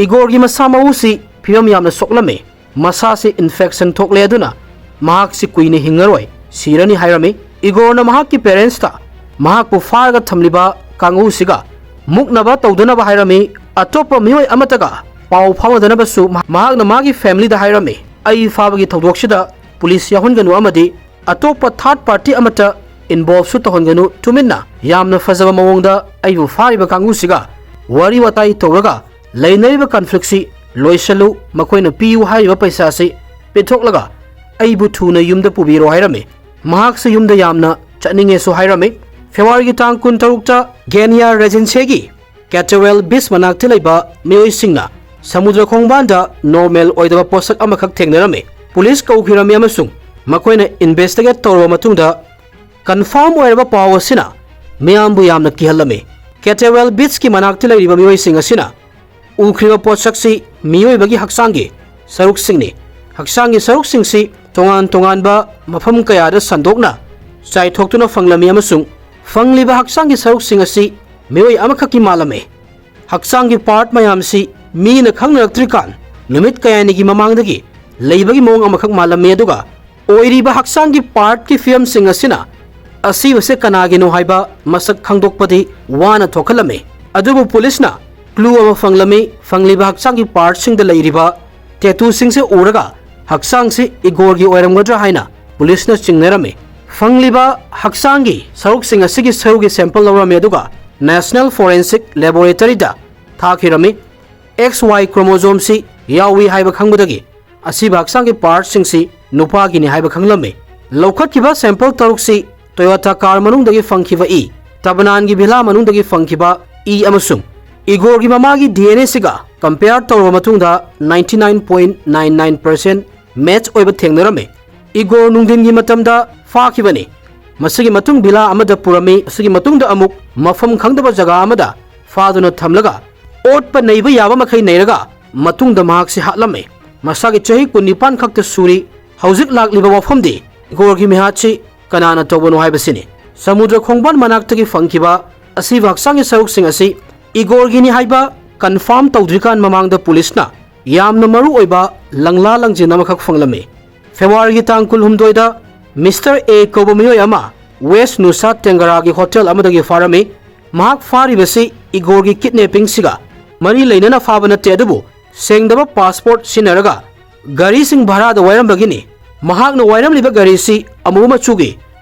ꯏꯒꯣꯔꯒꯤ ꯃꯁꯥ ꯃꯎꯁꯤ ꯐꯤꯕꯝ ꯌꯥꯝꯅ ꯁꯣꯛꯂꯝꯃꯤ꯫ ꯃꯁꯥꯁꯤ ꯏꯟꯐꯦꯛꯁꯟ ꯊꯣꯛꯂꯦ, ꯑꯗꯨꯅ ꯃꯍꯥꯛꯁꯤ ꯀꯨꯏꯅ ꯍꯤꯡꯉꯔꯣꯏ, ꯁꯤꯔꯅꯤ ꯍꯥꯏꯔꯝꯃꯤ꯫ ꯏꯒꯣꯔꯅ ꯃꯍꯥꯛꯀꯤ ꯄꯦꯔꯦꯟꯁꯇ ꯃꯍꯥꯛꯄꯨ ꯐꯥꯔꯒ ꯊꯝꯂꯤꯕ ꯀꯥꯡꯕꯨꯁꯤꯒ ꯃꯨꯛꯅꯕ ꯇꯧꯗꯅꯕ ꯍꯥꯏꯔꯝꯃꯤ꯫ ꯑꯇꯣꯞꯄ ꯃꯤꯑꯣꯏ ꯑꯃꯠꯇꯒ ꯄꯥꯎ ꯐꯥꯎꯅꯗꯅꯕꯁꯨ ꯃꯍꯥꯛꯅ ꯃꯥꯒꯤ ꯐꯦꯃꯤꯂꯤꯗ ꯍꯥꯏꯔꯝꯃꯤ꯫ ꯑꯩ ꯐꯥꯕꯒꯤ ꯊꯧꯗꯣꯛꯁꯤꯗ ꯄꯨꯂꯤꯁ ꯌꯥꯎꯍꯟꯒꯅꯨ ꯑꯃꯗꯤ ꯑꯇꯣꯞꯄ ꯊꯥꯔꯗ ꯄꯥꯔꯇꯤ ꯑꯃꯠꯇ ꯏꯟꯚꯣꯜꯚꯁꯨ ꯇꯧꯍꯟꯒꯅꯨ, ꯇꯨꯃꯤꯟꯅ ꯌꯥꯝꯅ ꯐꯖꯕ ꯃꯑꯣꯡꯗ ꯑꯩꯕꯨ ꯐꯥꯔꯤꯕ ꯀꯥꯡꯕꯨꯁꯤꯒ ꯋꯥꯔꯤ ꯋꯥꯇꯥꯏ ꯇꯧꯔꯒ ꯂꯩꯅꯔꯤꯕ ꯀꯟꯐ꯭ꯂꯤꯛꯁꯤ ꯂꯣꯏꯁꯜꯂꯨ, ꯃꯈꯣꯏꯅ ꯄꯤꯌꯨ ꯍꯥꯏꯔꯤꯕ ꯄꯩꯁꯥꯁꯤ ꯄꯤꯊꯣꯛꯂꯒ ꯑꯩꯕꯨ ꯊꯨꯅ ꯌꯨꯝꯗ ꯄꯨꯕꯤꯔꯣ ꯍꯥꯏꯔꯝꯃꯤ꯫ ꯃꯍꯥꯛꯁꯨ ꯌꯨꯝꯗ ꯌꯥꯝꯅ ꯆꯠꯅꯤꯡꯉꯦꯁꯨ ꯍꯥꯏꯔꯝꯃꯤ꯫ ꯐꯦꯕ꯭ꯔꯨꯋꯥꯔꯤꯒꯤ ꯇꯥꯡ ꯀꯨꯟꯇꯔꯨꯛꯇ ꯒꯦꯅꯤꯌꯥ ꯔꯦꯖꯦꯟꯁꯤꯒꯤ ꯀꯦꯇꯦꯋꯦꯜ ꯕꯤꯆ ꯃꯅꯥꯛꯇ ꯂꯩꯕ ꯃꯤꯑꯣꯏꯁꯤꯡꯅ ꯁꯃꯨꯗ꯭ꯔ ꯈꯣꯡꯕꯥꯟꯗ ꯅꯣꯔꯃꯦꯜ ꯑꯣꯏꯗꯕ ꯄꯣꯠꯁꯛ ꯑꯃꯈꯛ ꯊꯦꯡꯅꯔꯝꯃꯤ꯫ ꯄꯨꯂꯤꯁ ꯀꯧꯈꯤꯔꯝꯃꯤ ꯑꯃꯁꯨꯡ ꯃꯈꯣꯏꯅ ꯏꯟꯚꯦꯁꯇꯤꯒꯦꯠ ꯇꯧꯔꯕ ꯃꯇꯨꯡꯗ ꯀꯟꯐꯥꯔꯝ ꯑꯣꯏꯔꯕ ꯄꯥꯎ ꯑꯁꯤꯅ ꯃꯤꯌꯥꯝꯕꯨ ꯌꯥꯝꯅ ꯀꯤꯍꯜꯂꯝꯃꯤ꯫ ꯀꯦꯇꯦꯋꯦꯜ ꯕꯤꯆꯀꯤ ꯃꯅꯥꯛꯇ ꯂꯩꯔꯤꯕ ꯃꯤꯑꯣꯏꯁꯤꯡ ꯑꯁꯤꯅ ꯎꯈ꯭ꯔꯤꯕ ꯄꯣꯠꯁꯛꯁꯤ ꯃꯤꯑꯣꯏꯕꯒꯤ ꯍꯛꯆꯥꯡꯒꯤ ꯁꯔꯨꯛꯁꯤꯡꯅꯤ꯫ ꯍꯛꯆꯥꯡꯒꯤ ꯁꯔꯨꯛꯁꯤꯡꯁꯤ ꯇꯣꯉꯥꯟ ꯇꯣꯉꯥꯟꯕ ꯃꯐꯝ ꯀꯌꯥꯗ ꯁꯟꯗꯣꯛꯅ ꯆꯥꯏꯊꯣꯛꯇꯨꯅ ꯐꯪꯂꯝꯃꯤ ꯑꯃꯁꯨꯡ ꯐꯪꯂꯤꯕ ꯍꯛꯆꯥꯡꯒꯤ ꯁꯔꯨꯛꯁꯤꯡ ꯑꯁꯤ ꯃꯤꯑꯣꯏ ꯑꯃꯈꯛꯀꯤ ꯃꯥꯜꯂꯝꯃꯤ꯫ ꯍꯛꯆꯥꯡꯒꯤ ꯄꯥꯔꯠ ꯃꯌꯥꯝꯁꯤ ꯃꯤꯅ ꯈꯪꯅꯔꯛꯇ꯭ꯔꯤꯀꯥꯟ ꯅꯨꯃꯤꯠ ꯀꯌꯥꯅꯤꯒꯤ ꯃꯃꯥꯡꯗꯒꯤ ꯂꯩꯕꯒꯤ ꯃꯑꯣꯡ ꯑꯃꯈꯛ ꯃꯥꯜꯂꯝꯃꯤ, ꯑꯗꯨꯒ ꯑꯣꯏꯔꯤꯕ ꯍꯛꯆꯥꯡꯒꯤ ꯄꯥꯔꯠꯀꯤ ꯐꯤꯕꯝꯁꯤꯡ ꯑꯁꯤꯅ ꯑꯁꯤꯕꯁꯦ ꯀꯅꯥꯒꯤꯅꯣ ꯍꯥꯏꯕ ꯃꯁꯛ ꯈꯪꯗꯣꯛꯄꯗꯤ ꯋꯥꯅ ꯊꯣꯛꯍꯜꯂꯝꯃꯤ꯫ ꯑꯗꯨꯕꯨ ꯄꯨꯂꯤꯁꯅ ꯀ꯭ꯂꯨ ꯑꯃ ꯐꯪꯂꯝꯃꯤ꯫ ꯐꯪꯂꯤꯕ ꯍꯛꯆꯥꯡꯒꯤ ꯄꯥꯔꯠꯁꯤꯡꯗ ꯂꯩꯔꯤꯕ ꯇꯦꯇꯨꯁꯤꯡꯁꯦ ꯎꯔꯒ ꯍꯛꯆꯥꯡꯁꯤ ꯏꯒꯣꯔꯒꯤ ꯑꯣꯏꯔꯝꯒꯗ꯭ꯔꯥ ꯍꯥꯏꯅ ꯄꯨꯂꯤꯁꯅ ꯆꯤꯡꯅꯔꯝꯃꯤ꯫ ꯐꯪꯂꯤꯕ ꯍꯛꯆꯥꯡꯒꯤ ꯁꯔꯨꯛꯁꯤꯡ ꯑꯁꯤꯒꯤ ꯁꯔꯨꯒꯤ ꯁꯦꯝꯄꯜ ꯂꯧꯔꯝꯃꯤ, ꯑꯗꯨꯒ ꯅꯦꯁꯅꯦꯜ ꯐꯣꯔꯦꯟꯁꯤꯛ ꯂꯦꯕꯣꯔꯦꯇꯔꯤꯗ ꯊꯥꯈꯤꯔꯝꯃꯤ꯫ ꯑꯦꯛꯁ ꯋꯥꯏ ꯀ꯭ꯔꯣꯃꯣꯖꯣꯝꯁꯤ ꯌꯥꯎꯏ ꯍꯥꯏꯕ ꯈꯪꯕꯗꯒꯤ ꯑꯁꯤꯕ ꯍꯛꯆꯥꯡꯒꯤ ꯄꯥꯔꯠꯁꯤꯡꯁꯤ ꯅꯨꯄꯥꯒꯤꯅꯤ ꯍꯥꯏꯕ ꯈꯪꯂꯝꯃꯤ꯫ ꯂꯧꯈꯠꯈꯤꯕ ꯁꯦꯝꯄꯜ ꯇꯔꯨꯛꯁꯤ ꯇꯣꯌꯣꯇꯥ ꯀꯥꯔ ꯃꯅꯨꯡꯗꯒꯤ ꯐꯪꯈꯤꯕ ꯏ, ꯇꯕꯅꯥꯟꯒꯤ ꯚꯤꯂꯥ ꯃꯅꯨꯡꯗꯒꯤ ꯐꯪꯈꯤꯕ ꯏ ꯑꯃꯁꯨꯡ ꯏꯒꯣꯔꯒꯤ ꯃꯃꯥꯒꯤ ꯗꯤ ꯑꯦꯟ ꯑꯦꯁꯤꯒ ꯀꯝꯄꯦꯌꯔ ꯇꯧꯔꯕ ꯃꯇꯨꯡꯗ ninety nine point nine nine percent match ꯑꯣꯏꯕ ꯊꯦꯡꯅꯔꯝꯃꯤ꯫ ꯏꯒꯣꯔ ꯅꯨꯡꯊꯤꯟꯒꯤ ꯃꯇꯝꯗ ꯐꯥꯈꯤꯕꯅꯤ꯫ ꯃꯁꯤꯒꯤ ꯃꯇꯨꯡ ꯚꯤꯂꯥ ꯑꯃꯗ ꯄꯨꯔꯝꯃꯤ꯫ ꯃꯁꯤꯒꯤ ꯃꯇꯨꯡꯗ ꯑꯃꯨꯛ ꯃꯐꯝ ꯈꯪꯗꯕ ꯖꯒꯥ ꯑꯃꯗ ꯐꯥꯗꯨꯅ ꯊꯝꯂꯒ ꯑꯣꯠꯄ ꯅꯩꯕ ꯌꯥꯕ ꯃꯈꯩ ꯅꯩꯔꯒ ꯃꯇꯨꯡꯗ ꯃꯍꯥꯛꯁꯤ ꯍꯥꯠꯂꯝꯃꯤ꯫ ꯃꯁꯥꯒꯤ ꯆꯍꯤ ꯀꯨꯟꯅꯤꯄꯥꯟ ꯈꯛꯇ ꯁꯨꯔꯤ꯫ ꯍꯧꯖꯤꯛ ꯂꯥꯛꯂꯤꯕ ꯋꯥꯐꯝꯗꯤ ꯏꯒꯣꯔꯒꯤ ꯃꯤꯍꯥꯠꯁꯤ ꯀꯅꯥꯅ ꯇꯧꯕꯅꯣ ꯍꯥꯏꯕꯁꯤꯅꯤ꯫ ꯁꯃꯨꯗ꯭ꯔ ꯈꯣꯡꯕꯥꯟ ꯃꯅꯥꯛꯇꯒꯤ ꯐꯪꯈꯤꯕ ꯑꯁꯤꯕ ꯍꯛꯆꯥꯡꯒꯤ ꯁꯔꯨꯛꯁꯤꯡ ꯑꯁꯤ ꯏꯒꯣꯔꯒꯤꯅꯤ ꯍꯥꯏꯕ ꯀꯟꯐꯥꯔꯝ ꯇꯧꯗ꯭ꯔꯤꯀꯥꯟ ꯃꯃꯥꯡꯗ ꯄꯨꯂꯤꯁꯅ ꯌꯥꯝꯅ ꯃꯔꯨ ꯑꯣꯏꯕ ꯂꯪꯂꯥ ꯂꯪꯖꯤꯟ ꯑꯃꯈꯛ ꯐꯪꯂꯝꯃꯤ꯫ ꯐꯦꯕ꯭ꯔꯨꯋꯥꯔꯤꯒꯤ ꯇꯥꯡ ꯀꯨꯟꯍꯨꯝꯗꯣꯏꯗ ꯃꯤꯁꯇꯔ ꯑꯦ ꯀꯧꯕ ꯃꯤꯑꯣꯏ ꯑꯃ ꯋꯦꯁ ꯅꯨꯁꯥ ꯇꯦꯡꯒꯔꯥꯒꯤ ꯍꯣꯇꯦꯜ ꯑꯃꯗꯒꯤ ꯐꯥꯔꯝꯃꯤ꯫ ꯃꯍꯥꯛ ꯐꯥꯔꯤꯕꯁꯤ ꯏꯒꯣꯔꯒꯤ ꯀꯤꯗꯅꯦꯄꯤꯡꯁꯤꯒ ꯃꯔꯤ ꯂꯩꯅꯅ ꯐꯥꯕ ꯅꯠꯇꯦ, ꯑꯗꯨꯕꯨ ꯁꯦꯡꯗꯕ ꯄꯥꯁꯄꯣꯔꯠ ꯁꯤꯖꯤꯟꯅꯔꯒ ꯒꯥꯔꯤꯁꯤꯡ ꯚꯔꯥꯗ ꯋꯥꯏꯔꯝꯕꯒꯤꯅꯤ꯫ ꯃꯍꯥꯛꯅ ꯋꯥꯏꯔꯝꯂꯤꯕ ꯒꯥꯔꯤꯁꯤ ꯑꯃꯨꯕ ꯃꯆꯨꯒꯤ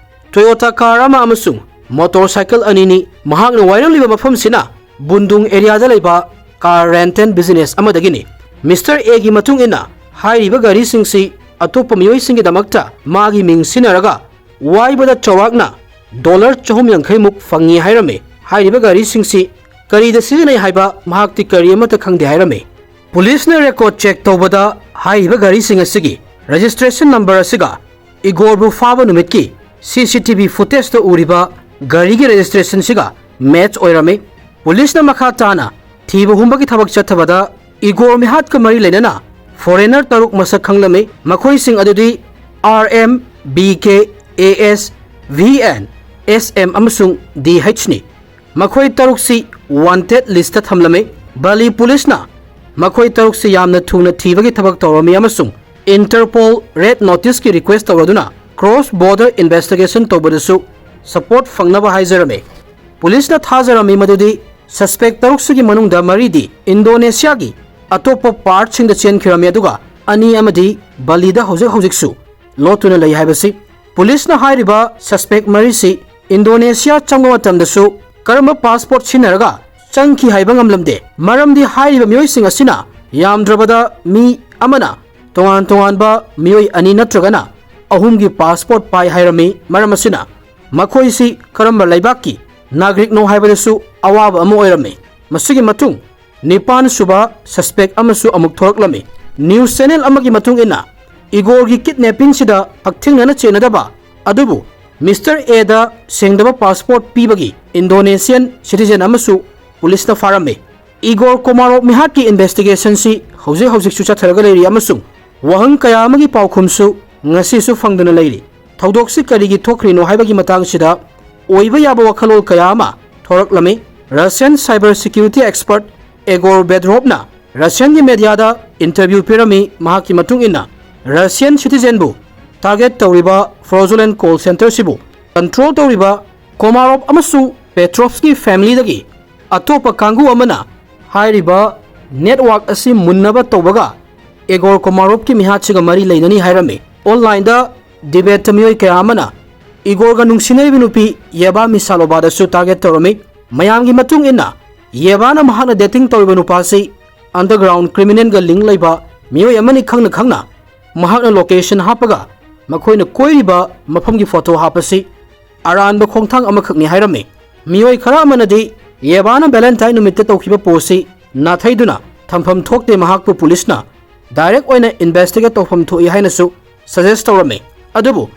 ꯇꯣꯌꯣꯇꯥ ꯀꯥꯔ ꯑꯃ ꯑꯃꯁꯨꯡ ꯃꯣꯇꯣꯔ ꯁꯥꯏꯀꯜ ꯑꯅꯤꯅꯤ꯫ ꯃꯍꯥꯛꯅ ꯋꯥꯏꯔꯝꯂꯤꯕ ꯃꯐꯝꯁꯤꯅ ꯕꯨꯟꯗꯨꯡ ꯑꯦꯔꯤꯌꯥꯗ ꯂꯩꯕ ꯀꯥꯔ ꯔꯦꯟꯇꯦꯜ ꯕꯤꯖꯤꯅꯦꯁ ꯑꯃꯗꯒꯤꯅꯤ꯫ ꯃꯤꯁꯇꯔ ꯑꯦꯒꯤ ꯃꯇꯨꯡ ꯏꯟꯅ, ꯍꯥꯏꯔꯤꯕ ꯒꯥꯔꯤꯁꯤꯡꯁꯤ ꯑꯇꯣꯞꯄ ꯃꯤꯑꯣꯏꯁꯤꯡꯒꯤꯗꯃꯛꯇ ꯃꯥꯒꯤ ꯃꯤꯡ ꯁꯤꯖꯤꯟꯅꯔꯒ ꯋꯥꯏꯕꯗ ꯆꯥꯎꯔꯥꯛꯅ ꯗꯣꯂꯔ ꯆꯍꯨꯝ ꯌꯥꯡꯈꯩ ꯃꯨꯛ ꯐꯪꯉꯤ ꯍꯥꯏꯔꯝꯃꯤ꯫ ꯍꯥꯏꯔꯤꯕ ꯒꯥꯔꯤꯁꯤꯡꯁꯤ ꯀꯔꯤꯗ ꯁꯤꯖꯤꯟꯅꯩ ꯍꯥꯏꯕ ꯃꯍꯥꯛꯇꯤ ꯀꯔꯤ ꯑꯃꯠꯇ ꯈꯪꯗꯦ ꯍꯥꯏꯔꯝꯃꯤ꯫ ꯄꯨꯂꯤꯁꯅ ꯔꯦꯀꯣꯔꯗ ꯆꯦꯛ ꯇꯧꯕꯗ, ꯍꯥꯏꯔꯤꯕ ꯒꯥꯔꯤꯁꯤꯡ ꯑꯁꯤꯒꯤ ꯔꯦꯖꯤꯁꯇ꯭ꯔꯦꯁꯟ ꯅꯝꯕꯔ ꯑꯁꯤꯒ ꯏꯒꯣꯔꯕꯨ ꯐꯥꯕ ꯅꯨꯃꯤꯠꯀꯤ ꯁꯤ ꯁꯤ ꯇꯤ ꯚꯤ ꯐꯨꯇꯦꯖꯇ ꯎꯔꯤꯕ ꯒꯥꯔꯤꯒꯤ ꯔꯦꯖꯤꯁꯇ꯭ꯔꯦꯁꯟꯁꯤꯒ ꯃꯦꯆ ꯑꯣꯏꯔꯝꯃꯤ꯫ ꯄꯨꯂꯤꯁꯅ ꯃꯈꯥ ꯇꯥꯅ ꯊꯤꯕ ꯍꯨꯝꯕꯒꯤ ꯊꯕꯛ ꯆꯠꯊꯕꯗ ꯏꯒꯣꯔ ꯃꯤꯍꯥꯠꯀ ꯃꯔꯤ ꯂꯩꯅꯅ ꯐꯣꯔꯦꯅꯔ ꯇꯔꯨꯛ ꯃꯁꯛ ꯈꯪꯂꯝꯃꯤ꯫ ꯃꯈꯣꯏꯁꯤꯡ ꯑꯗꯨꯗꯤ R M, B K, A S, V N, S M ꯑꯃꯁꯨꯡ D H ꯅꯤ꯫ ꯃꯈꯣꯏ ꯇꯔꯨꯛꯁꯤ ꯋꯥꯟꯇꯦꯗ ꯂꯤꯁꯇ ꯊꯝꯂꯝꯃꯤ꯫ ꯕꯥꯂꯤ ꯄꯨꯂꯤꯁꯅ ꯃꯈꯣꯏ ꯇꯔꯨꯛꯁꯤ ꯌꯥꯝꯅ ꯊꯨꯅ ꯊꯤꯕꯒꯤ ꯊꯕꯛ ꯇꯧꯔꯝꯃꯤ ꯑꯃꯁꯨꯡ ꯏꯟꯇꯔꯄꯣꯜ ꯔꯦꯗ ꯅꯣꯇꯤꯁꯀꯤ ꯔꯤꯀ꯭ꯋꯦꯁ ꯇꯧꯔꯗꯨꯅ ꯀ꯭ꯔꯣꯁ ꯕꯣꯔꯗꯔ ꯏꯟꯚꯦꯁꯇꯤꯒꯦꯁꯟ ꯇꯧꯕꯗꯁꯨ ꯁꯄꯣꯔꯠ ꯐꯪꯅꯕ ꯍꯥꯏꯖꯔꯝꯃꯤ꯫ ꯄꯨꯂꯤꯁꯅ ꯊꯥꯖꯔꯝꯃꯤ ꯃꯗꯨꯗꯤ ꯁꯁꯄꯦꯛ ꯇꯔꯨꯛꯁꯤꯒꯤ ꯃꯅꯨꯡꯗ ꯃꯔꯤꯗꯤ ꯏꯟꯗꯣꯅꯦꯁꯤꯌꯥꯒꯤ ꯑꯇꯣꯞꯄ ꯄꯥꯔꯠꯁꯤꯡꯗ ꯆꯦꯟꯈꯤꯔꯝꯃꯤ, ꯑꯗꯨꯒ ꯑꯅꯤ ꯑꯃꯗꯤ ꯕꯥꯂꯤꯗ ꯍꯧꯖꯤꯛ ꯍꯧꯖꯤꯛꯁꯨ ꯂꯣꯠꯇꯨꯅ ꯂꯩ ꯍꯥꯏꯕꯁꯤ꯫ ꯄꯨꯂꯤꯁꯅ ꯍꯥꯏꯔꯤꯕ ꯁꯁꯄꯦꯛ ꯃꯔꯤꯁꯤ ꯏꯟꯗꯣꯅꯦꯁꯤꯌꯥ ꯆꯪꯕ ꯃꯇꯝꯗꯁꯨ ꯀꯔꯝꯕ ꯄꯥꯁꯄꯣꯔꯠ ꯁꯤꯖꯤꯟꯅꯔꯒ ꯆꯪꯈꯤ ꯍꯥꯏꯕ ꯉꯝꯂꯝꯗꯦ, ꯃꯔꯝꯗꯤ ꯍꯥꯏꯔꯤꯕ ꯃꯤꯑꯣꯏꯁꯤꯡ ꯑꯁꯤꯅ ꯌꯥꯝꯗ꯭ꯔꯕꯗ ꯃꯤ ꯑꯃꯅ ꯇꯣꯉꯥꯟ ꯇꯣꯉꯥꯟꯕ ꯃꯤꯑꯣꯏ ꯑꯅꯤ ꯅꯠꯇ꯭ꯔꯒꯅ ꯑꯍꯨꯝꯒꯤ ꯄꯥꯁꯄꯣꯔꯠ ꯄꯥꯏ ꯍꯥꯏꯔꯝꯃꯤ꯫ ꯃꯔꯝ ꯑꯁꯤꯅ ꯃꯈꯣꯏꯁꯤ ꯀꯔꯝꯕ ꯂꯩꯕꯥꯛꯀꯤ ꯅꯥꯒꯔꯤꯛꯅꯣ ꯍꯥꯏꯕꯗꯁꯨ ꯑꯋꯥꯕ ꯑꯃ ꯑꯣꯏꯔꯝꯃꯤ꯫ ꯃꯁꯤꯒꯤ ꯃꯇꯨꯡ ꯅꯤꯄꯥꯟ ꯁꯨꯕ ꯁꯁꯄꯦꯛ ꯑꯃꯁꯨ ꯑꯃꯨꯛ ꯊꯣꯔꯛꯂꯝꯃꯤ꯫ ꯅ꯭ꯌꯨꯁ ꯆꯦꯅꯦꯜ ꯑꯃꯒꯤ ꯃꯇꯨꯡ ꯏꯟꯅ, ꯏꯒꯣꯔꯒꯤ ꯀꯤꯗꯅꯦꯄꯤꯡꯁꯤꯗ ꯍꯛꯊꯦꯡꯅꯅ ꯆꯦꯟꯅꯗꯕ ꯑꯗꯨꯕꯨ ꯃꯤꯁꯇꯔ ꯑꯦꯗ ꯁꯦꯡꯗꯕ ꯄꯥꯁꯄꯣꯔꯠ ꯄꯤꯕꯒꯤ ꯏꯟꯗꯣꯅꯦꯁꯤꯌꯟ ꯁꯤꯇꯤꯖꯦꯟ ꯑꯃꯁꯨ ꯄꯨꯂꯤꯁꯅ ꯐꯥꯔꯝꯃꯤ꯫ ꯏꯒꯣꯔ ꯀꯣꯃꯥꯔꯣꯞ ꯃꯤꯍꯥꯠꯀꯤ ꯏꯟꯚꯦꯁꯇꯤꯒꯦꯁꯟꯁꯤ ꯍꯧꯖꯤꯛ ꯍꯧꯖꯤꯛꯁꯨ ꯆꯠꯊꯔꯒ ꯂꯩꯔꯤ ꯑꯃꯁꯨꯡ ꯋꯥꯍꯪ ꯀꯌꯥ ꯑꯃꯒꯤ ꯄꯥꯎꯈꯨꯝꯁꯨ ꯉꯁꯤꯁꯨ ꯐꯪꯗꯨꯅ ꯂꯩꯔꯤ꯫ ꯊꯧꯗꯣꯛꯁꯤ ꯀꯔꯤꯒꯤ ꯊꯣꯛꯈ꯭ꯔꯤꯅꯣ ꯍꯥꯏꯕꯒꯤ ꯃꯇꯥꯡꯁꯤꯗ ꯑꯣꯏꯕ ꯌꯥꯕ ꯋꯥꯈꯜꯂꯣꯟ ꯀꯌꯥ ꯑꯃ ꯊꯣꯔꯛꯂꯝꯃꯤ꯫ ꯔꯁꯤꯌꯟ ꯁꯥꯏꯕꯔ ꯁꯦꯀ꯭ꯌꯨꯔꯤꯇꯤ ꯑꯦꯛꯁꯄꯔꯠ ꯏꯒꯣꯔ ꯕꯦꯗ꯭ꯔꯣꯞꯅ ꯔꯁꯤꯌꯟꯒꯤ ꯃꯦꯗꯤꯌꯥꯗ ꯏꯟꯇꯔꯚ꯭ꯌꯨ ꯄꯤꯔꯝꯃꯤ꯫ ꯃꯍꯥꯛꯀꯤ ꯃꯇꯨꯡ ꯏꯟꯅ, ꯔꯁꯤꯌꯟ ꯁꯤꯇꯤꯖꯦꯟꯕꯨ ꯇꯥꯔꯒꯦꯠ ꯇꯧꯔꯤꯕ ꯐ꯭ꯔꯣꯖꯨꯂꯦꯟ ꯀꯣꯜ ꯁꯦꯟꯇꯔꯁꯤꯕꯨ ꯀꯟꯇ꯭ꯔꯣꯜ ꯇꯧꯔꯤꯕ ꯀꯣꯃꯥꯔꯣꯞ ꯑꯃꯁꯨꯡ ꯄꯦꯇ꯭ꯔꯣꯞꯁꯀꯤ ꯐꯦꯃꯤꯂꯤꯗꯒꯤ ꯑꯇꯣꯞꯄ ꯀꯥꯡꯕꯨ ꯑꯃꯅ ꯍꯥꯏꯔꯤꯕ ꯅꯦꯠꯋꯥꯔꯛ ꯑꯁꯤ ꯃꯨꯟꯅꯕ ꯇꯧꯕꯒ ꯏꯒꯣꯔ ꯀꯣꯃꯥꯔꯣꯞꯀꯤ ꯃꯤꯍꯥꯠꯁꯤꯒ ꯃꯔꯤ ꯂꯩꯅꯅꯤ ꯍꯥꯏꯔꯝꯃꯤ꯫ ꯑꯣꯟꯂꯥꯏꯟꯗ ꯗꯤꯕꯦꯠꯇ ꯃꯤꯑꯣꯏ ꯀꯌꯥ ꯑꯃꯅ ꯏꯒꯣꯔꯒ ꯅꯨꯡꯁꯤꯅꯔꯤꯕ ꯅꯨꯄꯤ ꯌꯦꯕꯥ ꯃꯤꯁꯥꯂꯣꯕꯥꯗꯁꯨ ꯇꯥꯔꯒꯦꯠ ꯇꯧꯔꯝꯃꯤ꯫ ꯃꯌꯥꯝꯒꯤ ꯃꯇꯨꯡ ꯏꯟꯅ, ꯌꯦꯕꯥꯅ ꯃꯍꯥꯛꯅ ꯗꯦꯇꯤꯡ ꯇꯧꯔꯤꯕ ꯅꯨꯄꯥꯁꯤ ꯑꯟꯗꯔꯒ꯭ꯔꯥꯎꯟ ꯀ꯭ꯔꯤꯃꯤꯅꯦꯜꯒ ꯂꯤꯡ ꯂꯩꯕ ꯃꯤꯑꯣꯏ ꯑꯃꯅꯤ ꯈꯪꯅ ꯈꯪꯅ ꯃꯍꯥꯛꯅ ꯂꯣꯀꯦꯁꯟ ꯍꯥꯞꯄꯒ ꯃꯈꯣꯏꯅ ꯀꯣꯏꯔꯤꯕ ꯃꯐꯝꯒꯤ ꯐꯣꯇꯣ ꯍꯥꯞꯄꯁꯤ ꯑꯔꯥꯟꯕ ꯈꯣꯡꯊꯥꯡ ꯑꯃꯈꯛꯅꯤ ꯍꯥꯏꯔꯝꯃꯤ꯫ ꯃꯤꯑꯣꯏ ꯈꯔ ꯑꯃꯅꯗꯤ ꯌꯦꯕꯥꯅ ꯚꯦꯂꯦꯟꯇꯥꯏꯟ ꯅꯨꯃꯤꯠꯇ ꯇꯧꯈꯤꯕ ꯄꯣꯁꯁꯤ ꯅꯥꯊꯩꯗꯨꯅ ꯊꯝꯐꯝ ꯊꯣꯛꯇꯦ, ꯃꯍꯥꯛꯄꯨ ꯄꯨꯂꯤꯁꯅ ꯗꯥꯏꯔꯦꯛ ꯑꯣꯏꯅ ꯏꯟꯚꯦꯁꯇꯤꯒꯦꯠ ꯇꯧꯐꯝ ꯊꯣꯛꯏ ꯍꯥꯏꯅꯁꯨ ꯁꯖꯦꯁ ꯇꯧꯔꯝꯃꯤ꯫ ꯑꯗꯨꯕꯨ